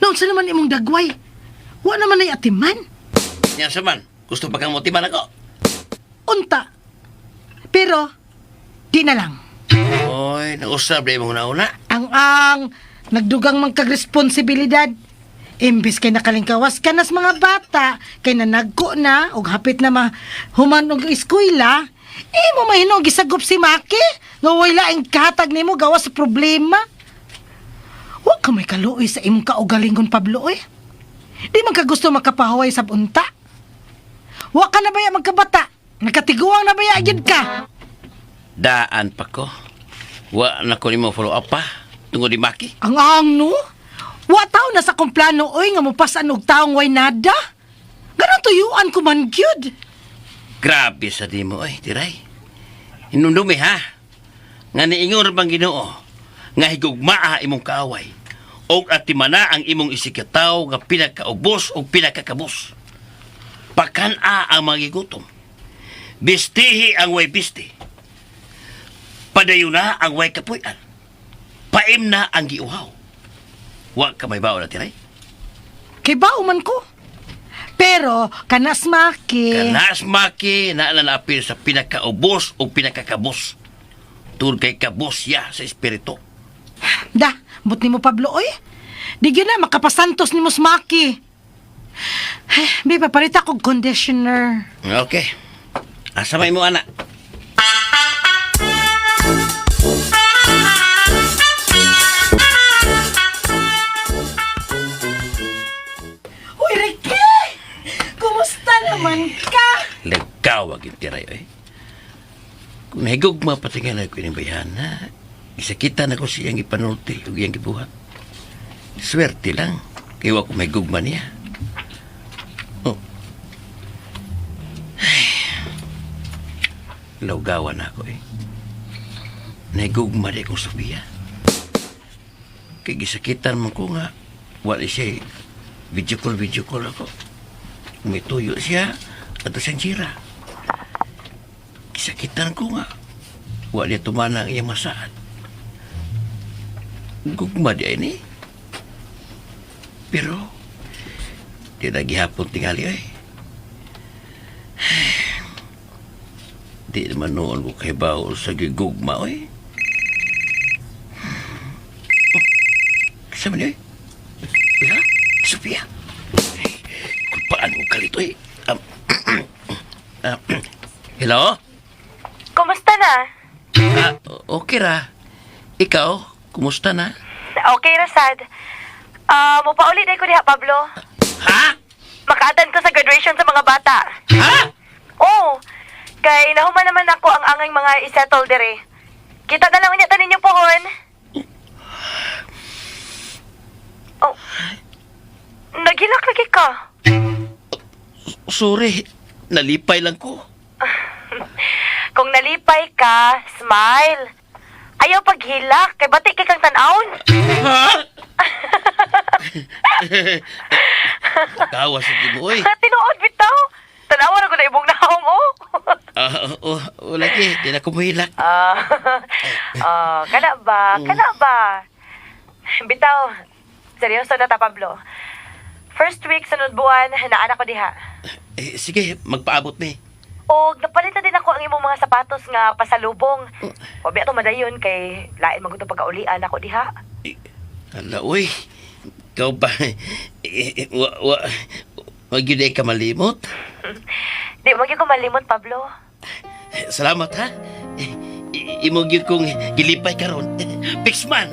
naunsa naman imong dagway? Wa naman ay atiman. Nya sa man, gusto pa kang motiban ako. Unta. Pero, di na lang. Oy, nausab na imong nauna. Ang nagdugang man kag responsibilidad. Imbis kay nakalingkawas ka nas mga bata, kay nanagko na og hapit na mahuman og eskwela, imo mahinog gisagop si Maki nga way laing kahatag nimo gawas sa problema. Wa ka may kaluoy sa imong kaugalingon, Pablo, oy. Di man ka gusto makapahuway sa unta. Wa ka na baya magkabata? Nakatiguang na baya gyud ka? Daan pa ko. Wa na ko nimo follow up pa tungod ni Maki. Ang ang no? Wa taw na sa akong plano oy nga mopasan og taong way nada. Ganon tuyuan ko man gyud. Grabe sa dimo oy, tiray. Hinumdumi ha. Nga niingon bang Ginoo nga higugmaa imong kaaway og atimana ang imong isikataw nga pinakaubos og pinakakabos. Pakan-a ang mga gigutom. Bistihi ang way bisti. Padayon na ang way kapuy-an. Paim na ang giuhaw. Wa ka may baon na tiray. Kay bao man ko. Pero kanas maki. Kanas maki na naapil sa pinakaubos o pinakakabos. Tungod kay kabos ya sa espiritu. Da, but nimo Pablo oy. Di gyud na makapasantos nimo Maki. Ay, be paparita kog conditioner. Okay. Asa may mo ana? Uy, Ricky! Kumusta naman ka? Lagkaw ang tiray eh. Kung nahigugma patingan ako ng bayana, isakitan ako siyang ipanulti o iyang gibuhat. Swerte lang. Kaya wa ko may gugma niya. Oh. Ay. Lawgawan ako eh. Nahigugma di akong Sofia. Kaya gisakitan man ko nga, wala siya eh. Video call ako. Umituyo siya, ato siyang sira. Gisakitan ko nga. Wala niya tumana ang iyang masaad. Gugma di ay ni. Pero, di na gihapon tingali ay. Di naman noon ko kay bao sa gigugma oy. Oh, kasama niyo eh? Uy, ha? Sophia. Ay, kung paano ko kalito eh. Hello? Kumusta na? Ah, okay ra. Ikaw, kumusta na? Okay ra sad. Ah, mopauli day ko diha, Pablo. Ha? Makaatan ko sa graduation sa mga bata. Ha? Oo. Kay nahuman naman ako ang angay mga isettle dire. Kita na lang unya ta ninyo pohon. Oh. Naghilak lagi ka. Sorry, nalipay lang ko. Kung nalipay ka, smile. Ayaw paghilak, kay bati kay kang tan-awon. Ha? Tawa sa timo, oy. Tinuod bitaw. Tan-awan ako na ibong naong, oh. Ah, oh, oh, lagi, di na ko muhilak. Ah, ah, kana ba? Kana ba? Bitaw, seryoso na ta, Pablo. First week sa buwan, naan ako diha. Eh, sige, magpaabot ni. Og napalit na din ako ang imong mga sapatos nga pasalubong. Wabi ato madayon kay lain man gud pagkaulian ako diha. Ala, uy. Ikaw ba? Eh, eh, wa, wa, wag yun eh ka malimot. Di man gyud ko malimot, Pablo. Eh, salamat, ha? Eh, imo gyud kong gilipay karon. Fixman!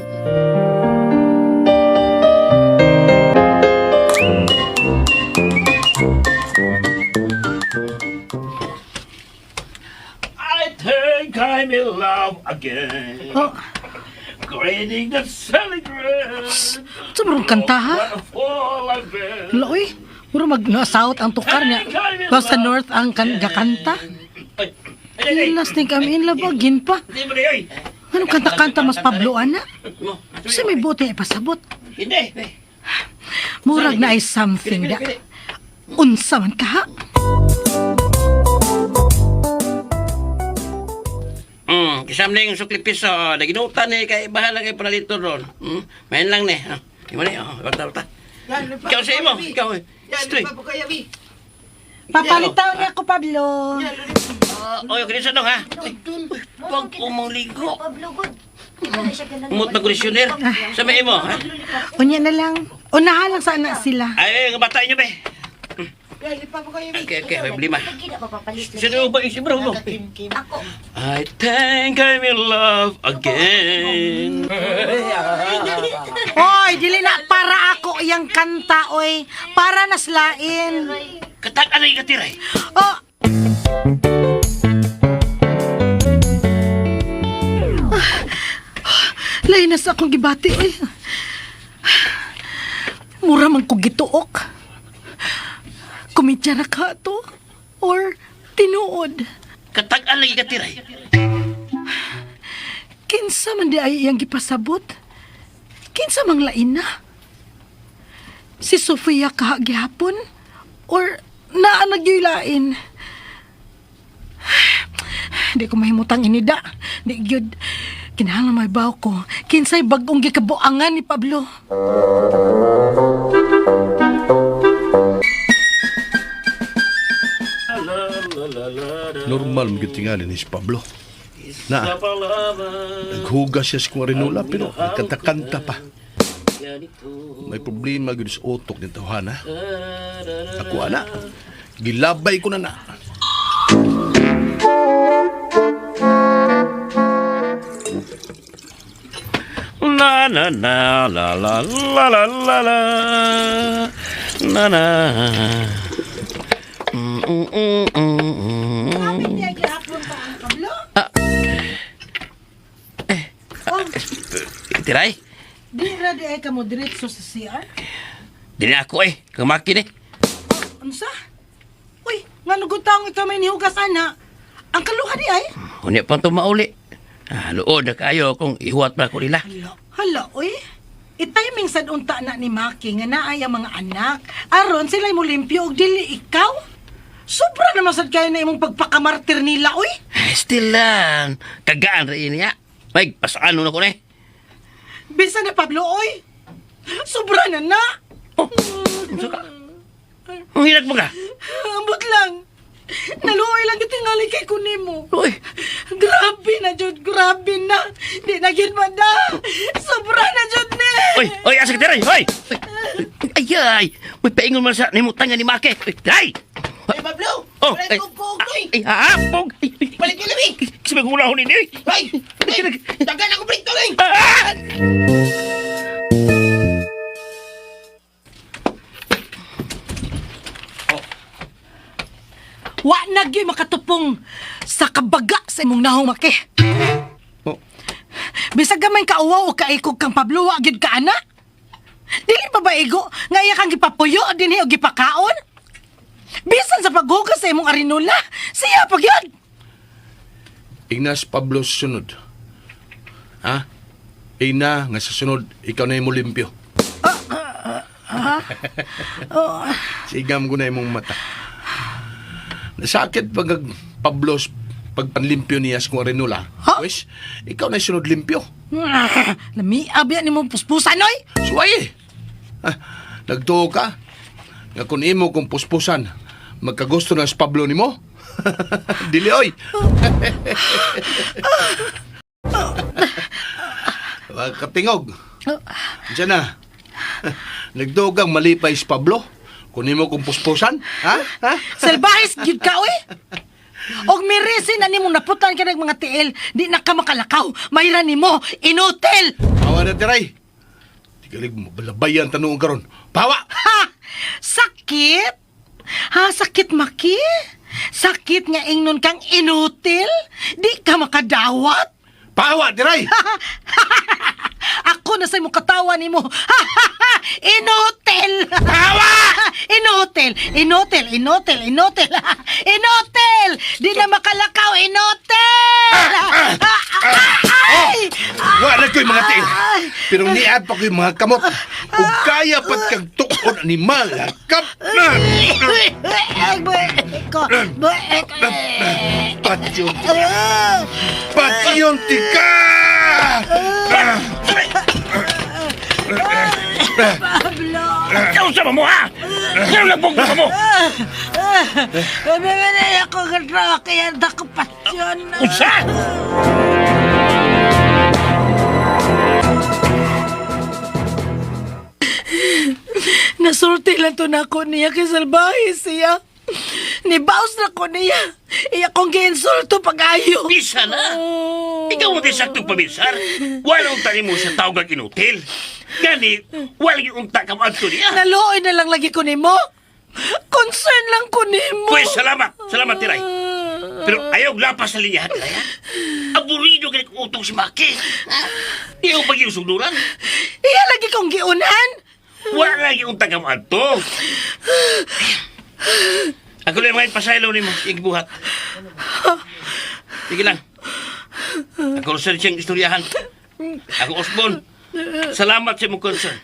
I think I'm in love again. Oh, Grading the celebrate. sa marong kanta ha? Wonderful again. Hala, uy. Mura mag na south ang tukar niya. Tapos sa north ang kan gakanta. Ay, ay, ay, ay. Last thing kami in love again pa. Hindi mo na yun. Anong kanta-kanta mas Pablo ana? Mo, Sa may bote ipasabot. Hindi. eh. Murag na ay something da. Unsa man ka ha? Kisam na yung sukli piso. Naginutan eh, kay bahala kay panalito ron. Main lang ni. Ah, imo ni, oh, bata bata. Ikaw sa imo, ikaw. Stoy. Papalitaw niya ako, Pablo. Oy, kini sa dong ha. Wag ko mong ligo. Umot na kondisyoner. Sa may imo, ha? Unya na lang. Unahan lang sana sila. Ay, ay, nga bata inyo be. Okay, okay, may problema. Sino ba isip bro mo? I think I'm in love again. Hoy, dili na para ako iyang kanta, oy. Para naslain. Katag anay katiray. Oh! Lain na sa akong gibati, oy. Mura man ko gituok. Kumidya na ka to. Or tinuod. Katag anay katiray. Kinsa man di ay iyang gipasabot? Kinsa mang lain na? Si Sofia kaha gihapon? Or naa nagyoy lain? Di ko mahimutang inida. Di gyud. Kinahanglan may baw ko. Kinsay bag-ong gikabuangan ni Pablo. Normal mo tingali ni si Pablo. Na, naghugas siya sa kwarinola pero nagkanta-kanta pa. May problema gyud sa utok ni tawhana. Ako ana, gilabay ko na na. La la la la la la la la la na na. Di gihapon pa ang Pablo? Oh, Tiray, di ra di ay kamo diretso sa CR? di na ako eh. Kamakin eh. Unsa? Uy, ngano gud taong ikaw may nihugas ana? Ang kaluha di ay? Unya pa ito mauli. Ah, luod na kayo kung ihuwat pa ko nila. Hala, hala, uy. I-timing sad unta na ni Maki nga naay ang mga anak. Aron sila'y mo limpyo og dili ikaw. Sobra naman sad kayo na imong pagpakamartir nila, uy. Eh, still lang. Kagaan rin niya. May, pasaan na ko na eh. Bisan na Pablo, uy. Sobra na na. Oh, unsa ka? Ang hirap mo ka. Ambot lang. Naluoy lang yung tingali kay kunimo. Uy, Grabe na jud, grabe na. Di na gyud mada. Sobra na jud ni. Uy, uy, asa ka tiray, uy! Ay, ay, uy, paingon man sa nimutan nga ni Maki. Uy, tiray! Ay, Pablo! Oh, Palit ay, kong puog, oy! ay, hapog! Ay, ay, Palit ko labi! Sabi ko wala ko ninyo, eh. Ay! Ay! Tagal ako prito, oy! Ah! Wa na gyud makatupong sa kabaga sa imong nahong maki. Oh. Bisag gamay ka uwaw o kaikog kang Pablo, wa gyud ka ana. Dili pa ba igo nga iya kang gipapuyo dinhi og gipakaon? Bisan sa paghugas sa imong arinula, siya pag yun. Ignas Pablo sa sunod. Ha? Ina nga sa sunod, ikaw na imo limpyo. Sigam ko na imong mata. Nasakit pag Pablo pagpanlimpyo niya sa kong arinula. Ha? Pwes, ikaw na sunod limpyo. Lamiab yan imong puspusan, oy! Suway eh. Ah, nagtuo ka. Nga kung imo kung puspusan, magkagusto na sa Pablo nimo. Dili oy. Wag katingog. Diyan na. Nagtuo kang malipay si Pablo. Kung imo kung puspusan, ha? Ha? Salbahis gyud ka, oy! Og mirisi na nimo naputan ka ng mga tiil, di na ka makalakaw. Mayra nimo, inutil! Pawa na tiray. Tigalig mo, balabayan tanong karon. Pawa! Ha! Sakit? Ha, sakit maki? Sakit nga ingnon kang inutil? Di ka makadawat? Pawa, tiray! Ako na sa imong katawa nimo. Inutil! Tawa! Inutil! Inutil! Inutil! Inutil! Inutil! Di na makalakaw! Inutil! Ay! Wa na ko'y mga tiil. Pero niad pa ko'y mga kamot. Ug kaya pat kang tukon animal. Kap na! Patyon. Patyon tika! Pablo! Ikaw sa mo, ha? Ngayon lang ka mo! Bibili ako ng kaya nakapasyon. Unsa? Nasulti lang to na ako niya kay Salbahe siya. Nibaos na ko niya. Iya kong giinsulto pag-ayo. Bisa na! Ikaw mo di saktong paminsar. Walang tani mo sa tawag ang inutil. Gani, walang yung unta ka mo adto niya. Naluoy na lang lagi ko nimo. Concern lang ko nimo. Pwes, salamat. Salamat, Tiray. Pero ayaw lapas sa linya, Tiray, ha? Aburido ka utong si Maki. Ha? Di ako pag sugduran. Iya lagi kong giunan. Wala yung unta ka mo adto. Ako lang mga pasaylo nimo, igbuhat. Sige lang. Ako rin siyang istoryahan. Ako Osborn. Salamat sa imong concern.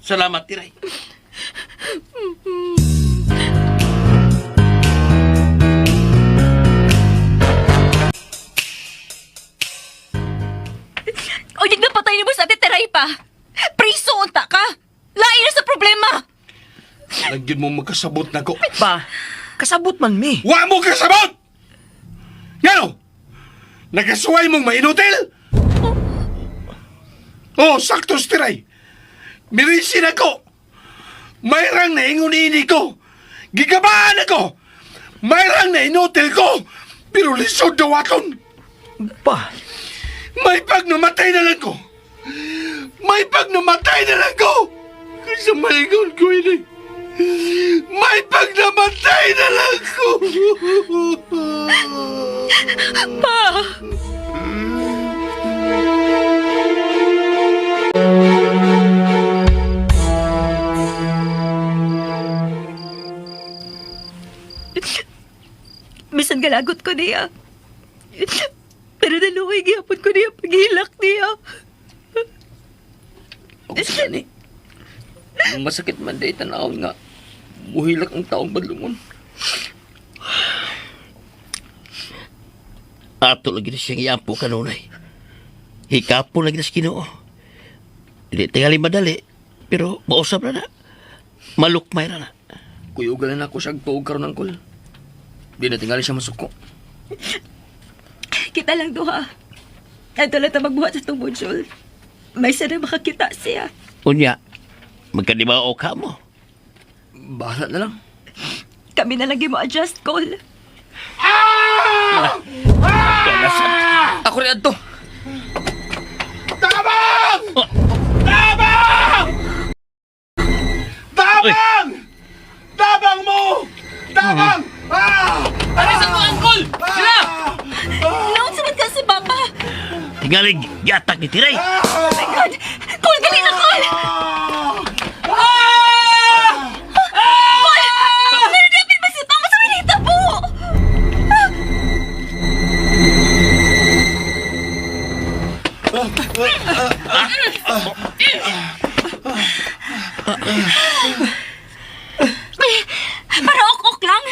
Salamat, Tiray. O di napatay ni mo sa ate Teray pa. Priso unta ka. Lain na sa problema. Nagyan mo magkasabot na ko. Pa, kasabot man mi. Wa mo kasabot! Ngano? Nagkasuway mong mainutil? Oh, sakto tiray. Mirisin ako. Mayrang naingon ini ko. Gigabaan ako. Mayrang na inutil ko. Pero lisod daw akon. Pa, May pag namatay na lang ko. May pag namatay na lang ko. Kasi maingon ko ini. May pag namatay na lang ko. Pa! Bisan galagot ko niya. Pero naluoy gihapon ko niya paghilak niya. ako sa ni. Masakit man day tanawon nga. Buhilak ang taong badlungon. Ato lagi na siyang iampo kanunay. Hikapo lagi na sa Ginoo. Dili tingali madali, pero mausap na na. Malukmay na na. Kuyugan na ako siya tuog karon angkol. Di na tingali siya masuko. Kita lang duha. Ato lang ta magbuhat sa itong module. May sana makakita siya. Unya, magkadibao ka mo. Bahala na lang. Kami na lang mo adjust call. Ako rin adto. Tabang! Tabang! Tabang! Tabang mo! Tabang! Ah! Alisan mo, angkol! Sila! Noon sunod ka si Papa. Tingali, giatak ni Tiray. Oh my God! Call, dali na call! Para ok-ok lang.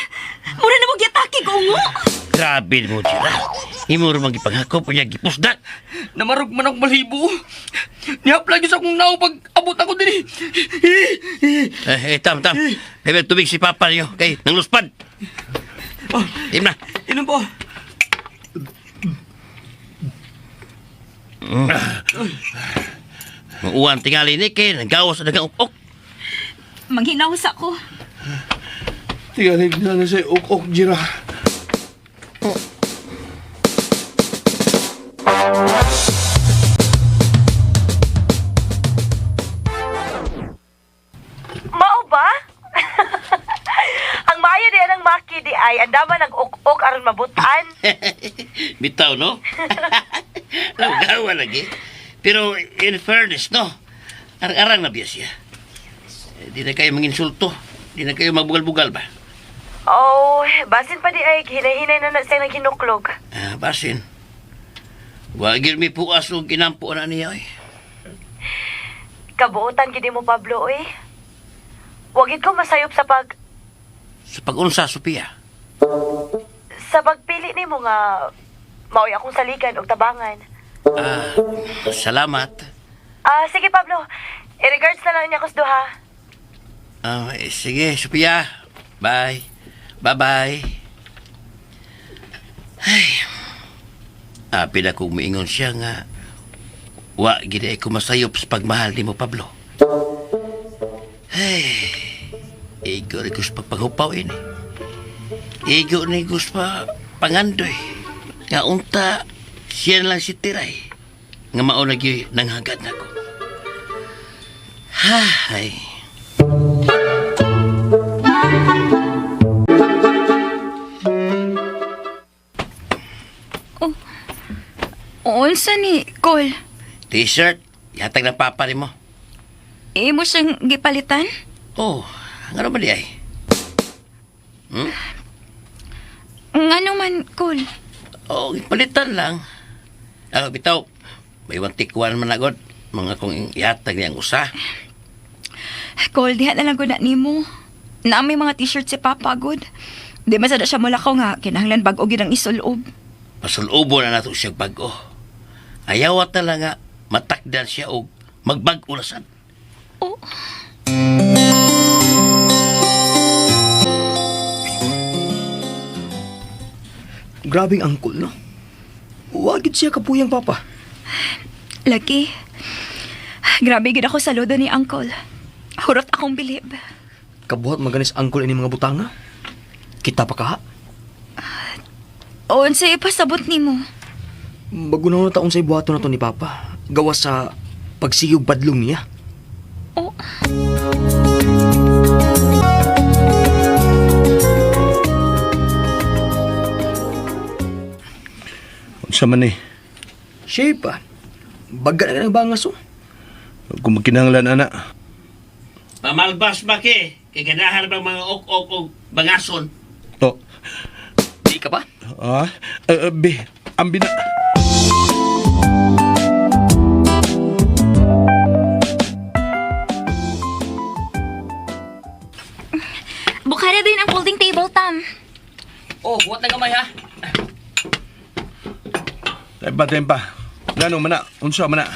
Mura na mo gyatake ko ungo. Grabe mo, Jira. Imo rin magipanghakop niya gipusdan. Namarog man akong balhibo. Nihap lagi sa akong nao pag abot ako din. Eh, eh, tam, tam. May tubig si Papa niyo. Kay, nangluspad. Oh, Im na. inom po. Uwan tingali ni kay nanggawas sa dagang ok-ok. Manghinaw sa ko. Tingalig na na sa ok-ok, Jira. Mao ba? Ang maayo di ang maki di ay andama nag ok-ok aron mabutan. Bitaw, no? Nanggawa lagi. Pero in fairness, no? Arang-arang na biya siya. Eh, di na kayo manginsulto. Di na kayo magbugal-bugal ba? Oh, basin pa di ay hinay-hinay na na siya naghinuklog. Ah, basin. Wagir mi puas og ginampo na niya, oy. Kabuotan gid mo Pablo oy. Wagid ko masayop sa pag Sa pag-unsa, Sophia. sa pagpili nimo nga maoy akong saligan og tabangan. Ah, salamat. Ah, sige Pablo. I-regards na lang niya kus duha. Ah, eh, sige, Sophia. Bye. Bye-bye. Ay. Apil ako umiingon siya nga wa gid ay ko masayop sa pagmahal nimo, Pablo. Ay. Igo ni ko sa pagpanghupaw ini. Igo ni ko sa pangandoy. Nga unta siya na lang si Tiray. Nga mao na gyud nanghagad nako. Hay. Unsa ni Cole? T-shirt, yatag ng papa nimo. Imo siyang gipalitan? Oh, ngano ba di ay? Ngano man, Cole? Oh, palitan lang. Ah, bitaw, may wantikwan man agad. Mga kong yatag niyang usa. Cole, diha na lang gud na nimo. Na may mga t-shirt si Papa gud. Di man sada siya mulakaw nga kinahanglan bag-o gid ang isulob. Pasulubo na nato siya bag-o. Ayaw at na lang nga, matakdan siya og magbag-o na sad. Oh. Grabing angkol, no? Wagid siya kapuyang papa. Lagi. Grabe gid ako saludo ni Uncle. Hurot akong bilib. Kabuhat maganis angkol ini mga butanga. Kita pa kaha. Unsa ipasabot nimo? Bagunaw na taon sa ibuhato na to ni papa. Gawa sa pagsigig badlong niya. Oh. Unsa man eh. Siya pa. Baga na ka ng bangas, oh. Kung magkinahanglan, ana. Pamalbas ba ke? Kay ganahan ba mga ok-ok og bangason? To. Di ka pa? Ah, eh, eh, be, ang bina... Bukara din ang folding table, Tam. Oh, buhat na gamay, ha? Tempa, tempa. Gano man na? Unsa man na?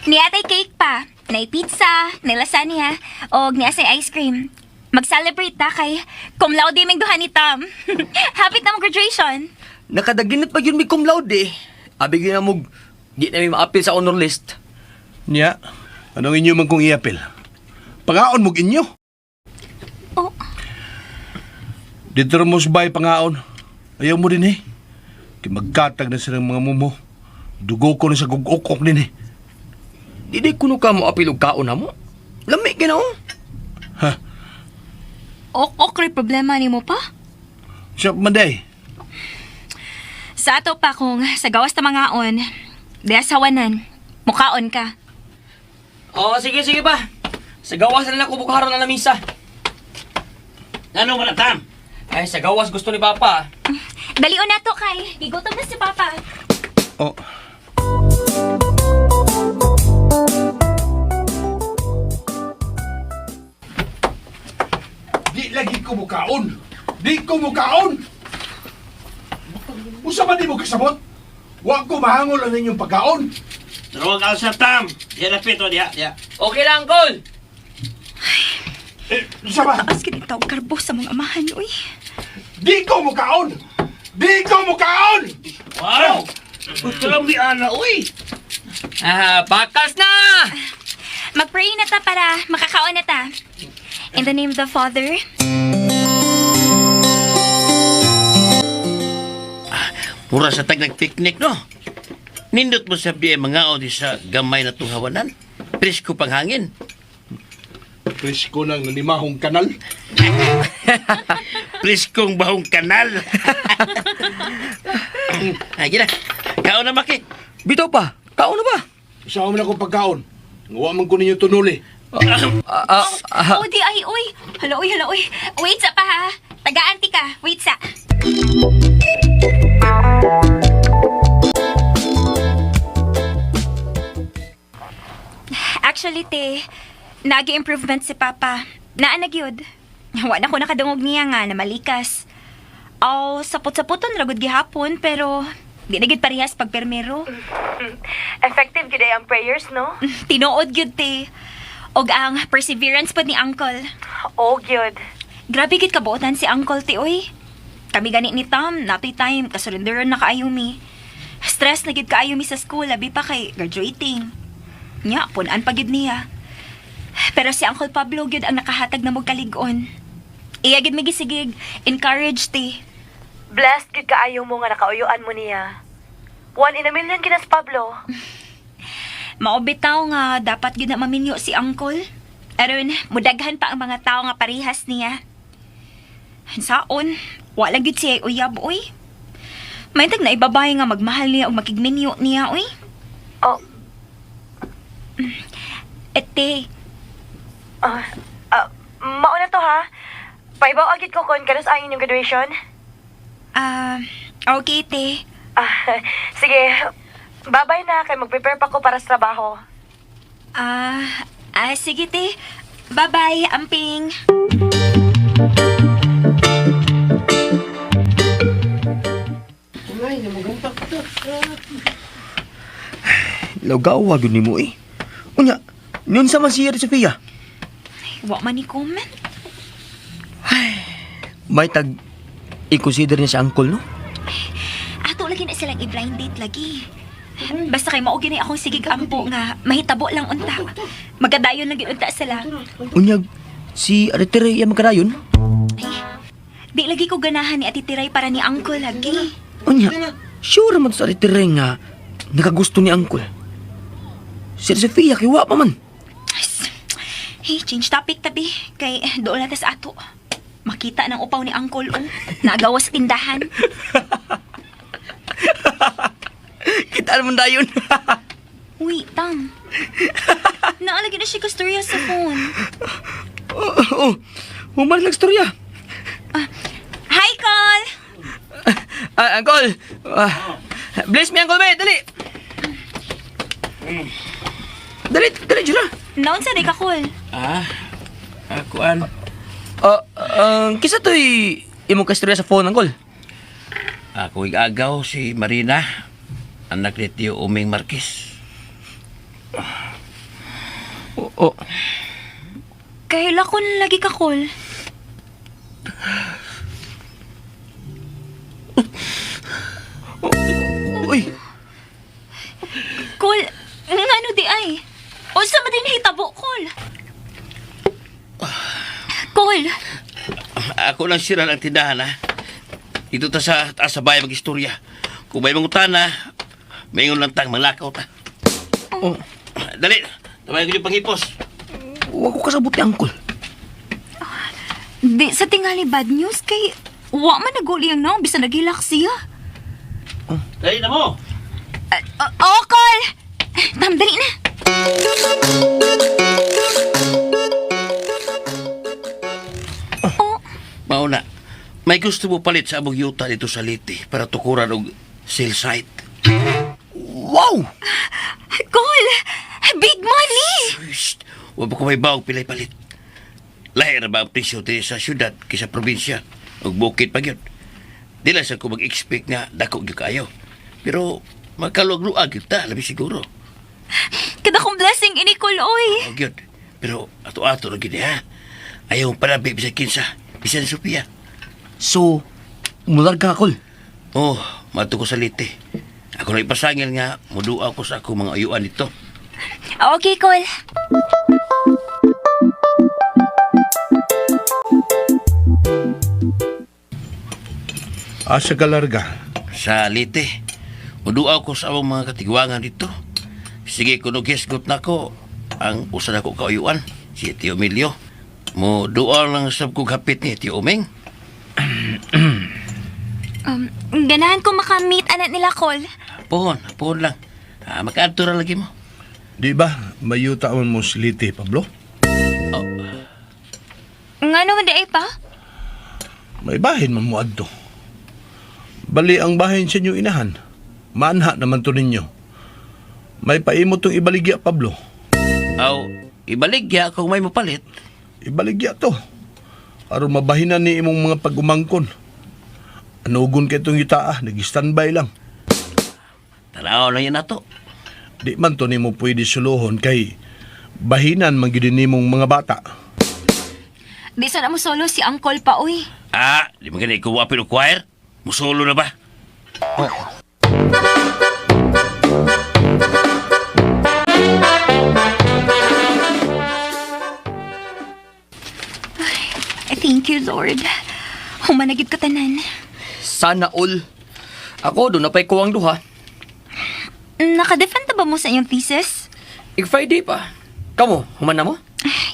Niatay cake pa. Nay pizza, nay lasagna, og niya ice cream. Mag-celebrate ta kay cum laude ming duha ni Tam. Happy tam graduation. Nakadaginot pa yun may cum laude, eh. Abi gyud na mog, di na may maapil sa honor list. Nya, anong inyo man kong iapil? Pangaon mog inyo. Oh, Dito mo bay pangaon. Ayaw mo din eh. Kay magkatag na silang mga mumo. Dugo ko na sa gugukok din eh. Di di kuno ka mo apil og kaon na mo. Lami gyud na, oh. Ha? ok-ok rin problema nimo pa. Siya manday. Sa ato pa kung sa gawas ta mangaon, diya sa wanan, mukaon ka. Oh, sige, sige pa. Sa gawas na lang ako bukaron na lamisa. Ngano man na, Tam? Ay, sa gawas gusto ni Papa. Dalion na to kay, gigutom na si Papa. Oh. mukaon. Di ko mukaon. Usa man di mo kasabot? Wa ko mahangol ang inyong pagkaon. Turawag alsa tam. Diya na pito diya, diya. Okay lang, Uncle. Eh, usa ba? Taas gid tawag karbo sa mga amahan, uy. Di ko mukaon. Di ko mukaon. Wow! Gusto lang di ana, uy. Ah, bakas na! Mag-pray na ta para makakaon na ta. In the name of the Father, Pura sa tag nagpiknik, no? Nindot mo sa biya mga di sa gamay na tunghawanan. Presko pang hangin. Presko ng nanimahong kanal. Preskong bahong kanal. Ay, gina. Kaon na, Maki. Bitaw pa, kaon na ba? Usa man akong pagkaon. Wa man ko ninyo tunuli. Ah, ah, ah, Oh, di ay, uy. Hala, uy, hala, uy. Wait sa pa, ha. Taga-anti ka. Wait sa. Actually, te, nagi-improvement si Papa. Naanag yun. Wa na ko nakadungog niya nga na malikas. Aw, sapot-sapoton ragod gihapon, pero di na gid parehas pag permero. Effective gid ay ang prayers, no? Tinuod gyud, te. Og ang perseverance pod ni Uncle. Oh, gyud. Grabe gid kabuotan si Uncle ti oy. Kami gani ni Tom, natoy time kasurenderon na kaayo mi. Stress na gid kaayo mi sa school labi pa kay graduating. Nya, punan pa gid niya. Pero si Uncle Pablo gid ang nakahatag na mo kalig-on. Iya gid mi gisigig, encourage ti. Blessed gid kaayo mo nga nakauyuan mo niya. One in a million ginas Pablo. Mao bitaw nga dapat gid na maminyo si Uncle. Aron, mudaghan pa ang mga tao nga parehas niya. Saon, wala gid siya uyab oy. May tag na ibabay nga magmahal niya o makigminyo niya oy. Oh, Ete, ah, ah, mauna to ha. Paibaw agid ko kon kanus ang inyong graduation. ah, okay te. Ah, sige. Babay na kay mag-prepare pa ko para sa trabaho. Ah, sige te. Bye-bye, amping. Lagawa gyud nimo eh. Unya, niyon sa man siya ni Sofia. Wa man ni comment. May tag i-consider niya si Uncle, no? Ato lagi na silang i-blind date lagi. Basta kay mao gini akong sigig ampo nga mahitabo lang unta. Magadayon lang gyud unta sila. Unyag, si Aritere iya magkadayon. Ay, di lagi ko ganahan ni Ate Tiray para ni Uncle lagi. Unya, sure man sa Aritere nga nakagusto ni Uncle. Si Sofia kay wa pa man. Ay, hey, change topic tabi. Kay doon na ta sa ato. Makita ng upaw ni Uncle, oh. Nagawa sa tindahan. Kita man dayon. Uy, Tam. Naalagi na siya kastorya sa phone. Oh, oh, human lang storya. Hi, Col! Ah, Uncle, ah, bless me Uncle Bay, dali. Dali, dali jura. Naon sa di ka, Col? Ah, kuan. Ah, kisa to'y imong kastorya sa phone, Uncle. Ako igagaw si Marina, anak ni Tio Uming Marquez. Oh, oh. Kahila ko na lagi ka, Col. Uy, Col, ngano di ay? O sa din hitabo, Col? Col, Ako lang sira ng tindahan, ha? Dito ta sa taas sa bahay mag-istorya. Kung may mangutana, may ingon lang tang manglakaw ta. oh, Dali, tamay ko yung panghipos. wa ko kasabot ni Uncle. di sa tingali bad news kay wa man naguli ang naong bisan naghilak siya. Dali na mo. Ah, oh, Col! Tam, dali na. Oh, Mauna, may gusto mo palit sa among yuta dito sa Liti para tukuran og sale site. Wow! Col! Big money! Shh! Wa pa ko may baog pilay palit. Lahi ra ba ang presyo diri sa syudad kaysa probinsya ug bukid pa gyud. Di lang sa ko mag-expect nga dako gyud kaayo. Pero magkaluag-luag gyud ta, labi siguro. Kada kong blessing ini Kol, oy. O gyud. Pero ato-ato ra gyud ha. Ayaw panabi bisan kinsa, bisan Sophia. So, mularga ka, Kol. Oh, mato ko sa lite. Ako na ipasangil nga, muduaw ko sa ako mga uyuan dito. Okay, Kol. Asa ka larga? Sa lite, muduaw ko sa among mga katigwangan dito. Sige, kuno gisgot na ko ang usa na ko kauyuan, si Tio Emilio. Muduaw lang sab kog hapit ni Tio Uming. Ganahan ko makamit anak nila, Kol. Pohon, pohon lang. Ah, makaadto ra lagi mo. Di ba, mayuta man mo si Liti, Pablo? Nga naman di ay pa? May bahin man mo adto. Bali ang bahin sa inyo inahan. Maanha naman to ninyo. May paimo tong ibaligya, Pablo. Aw, ibaligya kung may mapalit. Ibaligya to. Aron mabahinan ni imong mga pag-umangkon. Anugon kay itong yutaa, nag-standby lang. Tanaw lang yan nato. Di man to nimo pwede suluhon kay bahinan man gyud nimong mga bata. Di sana mo solo si Uncle pa, oy. Ah, di man gani ko apil og choir. Musulo na ba? Thank you, Lord. Humanagid ka tanan. Sana all. Ako, doon na pa'y kuwang duha. Nakadefend na ba mo sa inyong thesis? Ik Friday pa. Kamo, human na mo?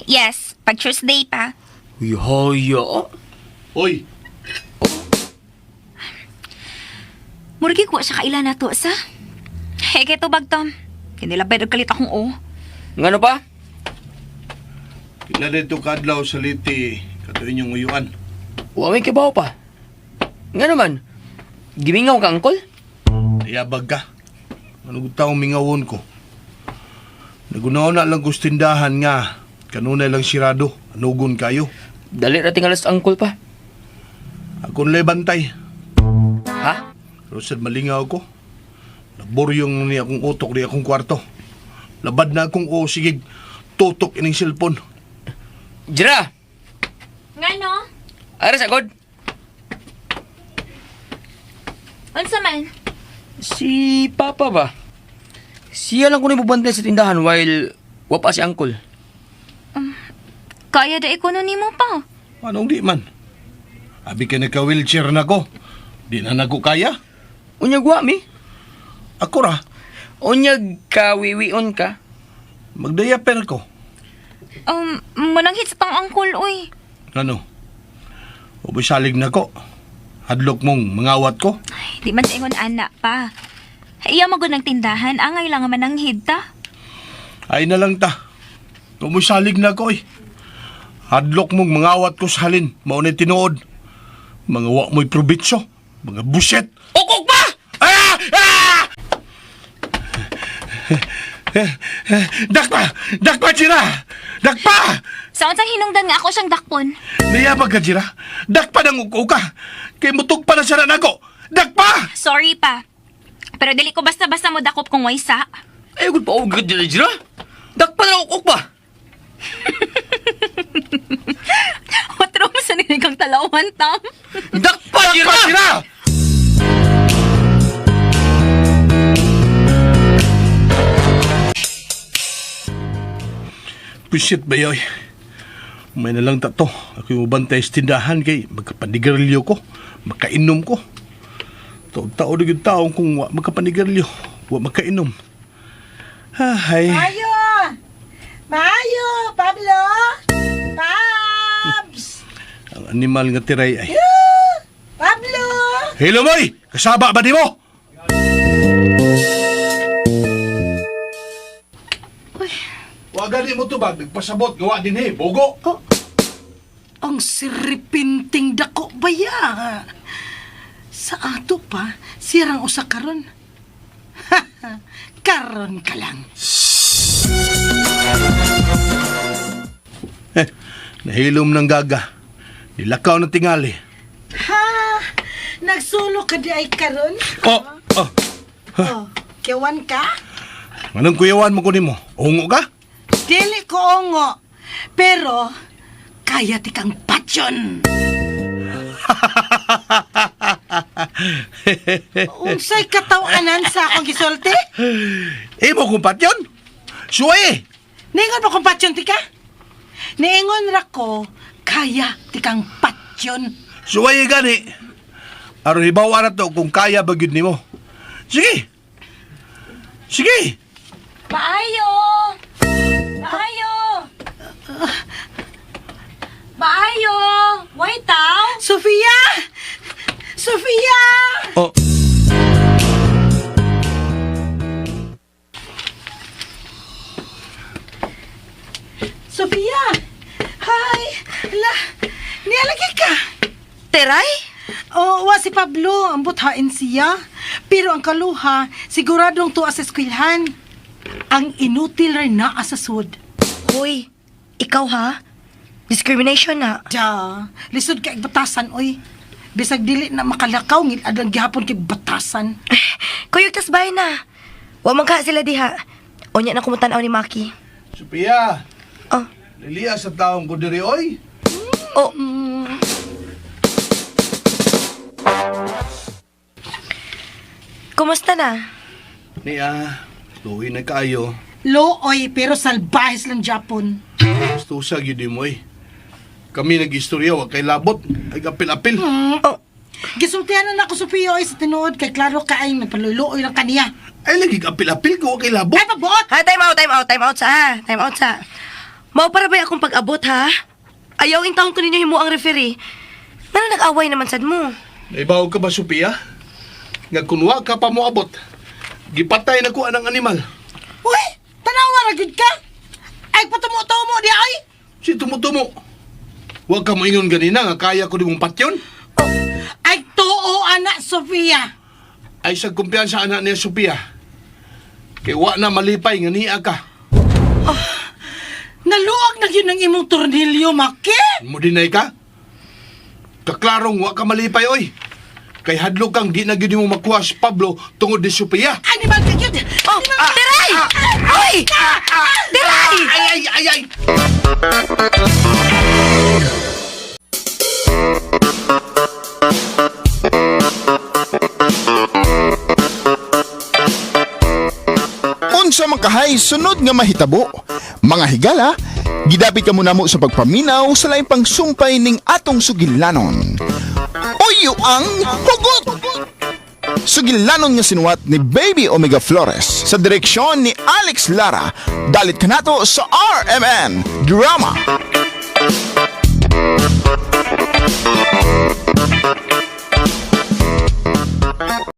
Yes, pag Tuesday pa. Uy, haya. Oy, Murgi ko siya kaila na to, sa? Hey, kay tubag, Tom. Kinilabay og kalit akong o. Ngano pa? pila dito kadlaw sa Liti kato inyong uyuan. Wa may kibaw pa. Ngano man? Gimingaw ka, angkol? Yabag ka. Ano taong mingawon ko? Nagunaw na lang ko sa tindahan nga. Kanunay lang sirado. Anugon kayo. Dali ra tingalas angkol pa. Akong lay bantay. Ha? Pero sad malingaw ko. Naburyong ni akong utok ni akong kwarto. Labad na akong o sige tutok ining cellphone. Jira! Ngano? Ara sa god. Unsa man? Si Papa ba? Siya lang ko bubantay sa tindahan while wa pa si angkol. Kaya da ikuno nimo pa. Anong di man? Abi ka nagka-wheelchair na ko. Di na nako kaya. Unyag wa mi. Ako ra. Unyag kawiwion ka. Magdayaper ko. Mananghit sa tang angkol, oy. Ano? Ubisalig na ko. Hadlok mong mangawat ko. Ay, di man sa ingon anak pa. Iya magod ng tindahan, angay lang nga mananghid ta. Ay na lang ta. Umusalig na ko eh. Hadlok mong mangawat ko sa halin. Maunay tinuod. Mga wa mo'y probitso. Mga buset. Ukok pa! Ah! Ah! Dakpa! Dakpa, Jira! Dakpa! Sa unsang hinungdan nga ako siyang dakpon. Niyabag ka, Jira. Dakpa ng ukuka. Kay mutug pa na siya na nako. Dakpa! Sorry pa. Pero dili ko basta-basta mo dakop kung waysa. Ay, gud pa og gud dili jira. Dakpa na ukok pa. Otro mo sa kang talawan, Tam. Dakpa jira! Dakpa, Jira! Pisit ba yoy? May na lang tato. Ako yung bantay sa tindahan kay magkapanigarilyo ko, makainom ko. Taon-taon na yung taong kung wa magkapanigarilyo, wa makainom. Ay, Mayo! Mayo! Pablo! Pabs! ang animal nga tiray ay. Pablo! Hello, moy! Kasaba ba di mo? Wa gani mo tubag, nagpasabot, gawa din eh, bogo. Oh, ang siripinting dako baya. Sa ato pa, sirang usa karon. Karon ka lang. Eh, Nahilom ng gaga. Nilakaw ng tingali. Ha? Nagsulo ka di ay karon? Oh, oh. Oh, kewan ka? Anong kuyawan mo kunin mo? Ungo ka? Dili ko ongo. Pero, kaya ti kang patyon. Unsay katawanan sa akong gisulti? Imo kong patyon? Suway! Niingon ba kong patyon ti ka? Niingon ra ko, kaya ti kang patyon. Suway gani. Aron hibaw na to kung kaya ba gyud nimo. Sige. Sige. Maayo! Maayo! Maayo! Way tao! Sofia! Sofia! Oh. Sofia! Hi! La, nialagi ka! Teray? Oo, wa si Pablo, ang buthain siya. Pero ang kaluha, siguradong tuwa sa eskwelahan. Ang inutil rin naa sa sud. Hoy, ikaw ha? Discrimination na. Ja, lisod kay batasan oy. Bisag dili na makalakaw ngil adang gihapon kay batasan. Kuyog tas bay na. Wa man ka sila diha. Unya na kumutan-aw ni Maki. Sophia. Oh. Lilia sa taong ko diri oy. Oh. Kumusta na? Niya, luwi na kaayo. Looy pero salbahes lang Japon. Gusto sa gyud mo eh. Kami nag-istorya wa kay labot, ay apil-apil. Oh, Gisultihan na nako Sofia oy sa tinuod kay klaro kaay nagpaluloy lang kaniya. Ay lagi apil-apil ko wa kay labot. Ay pabuot. Ha, time out, time out, time out sa ha. Time out sa. Mao para ba akong pag-abot ha? Ayaw in taon ko ninyo himo ang referee. Ngano nag-away naman sad mo? Naibaw ka ba, Sophia? Nga kun wa ka pa moabot, gipatay na ko anang animal. Uy, tanawa ra gyud ka. Ay patumo-tumo di ay. Si tumutumo. Wa ka moingon ganina nga kaya ko di mong patyon. Ay tuo ana Sofia. Ay sa kumpiyansa anak niya, Sophia. Kay wa na malipay nga niya ka. Naluag na gyud ang imong tornilyo, Maki. Mo dinay ka? Kaklarong wa ka malipay, oy. Kay hadlok kang di na gyud mo makuha si Pablo tungod ni Sophia. Animal ka gyud. Oh, Teray! Hoy! Teray! Ay, ay, ay, ay! Unsa man kahay sunod nga mahitabo? Mga higala, gidapit ka muna mo sa pagpaminaw sa laing pangsumpay ning atong sugilanon. Uyo ang hugot! Sugilanon nga sinuwat ni Baby Omega Flores sa direksyon ni Alex Lara. Dalit kanato sa RMN Drama.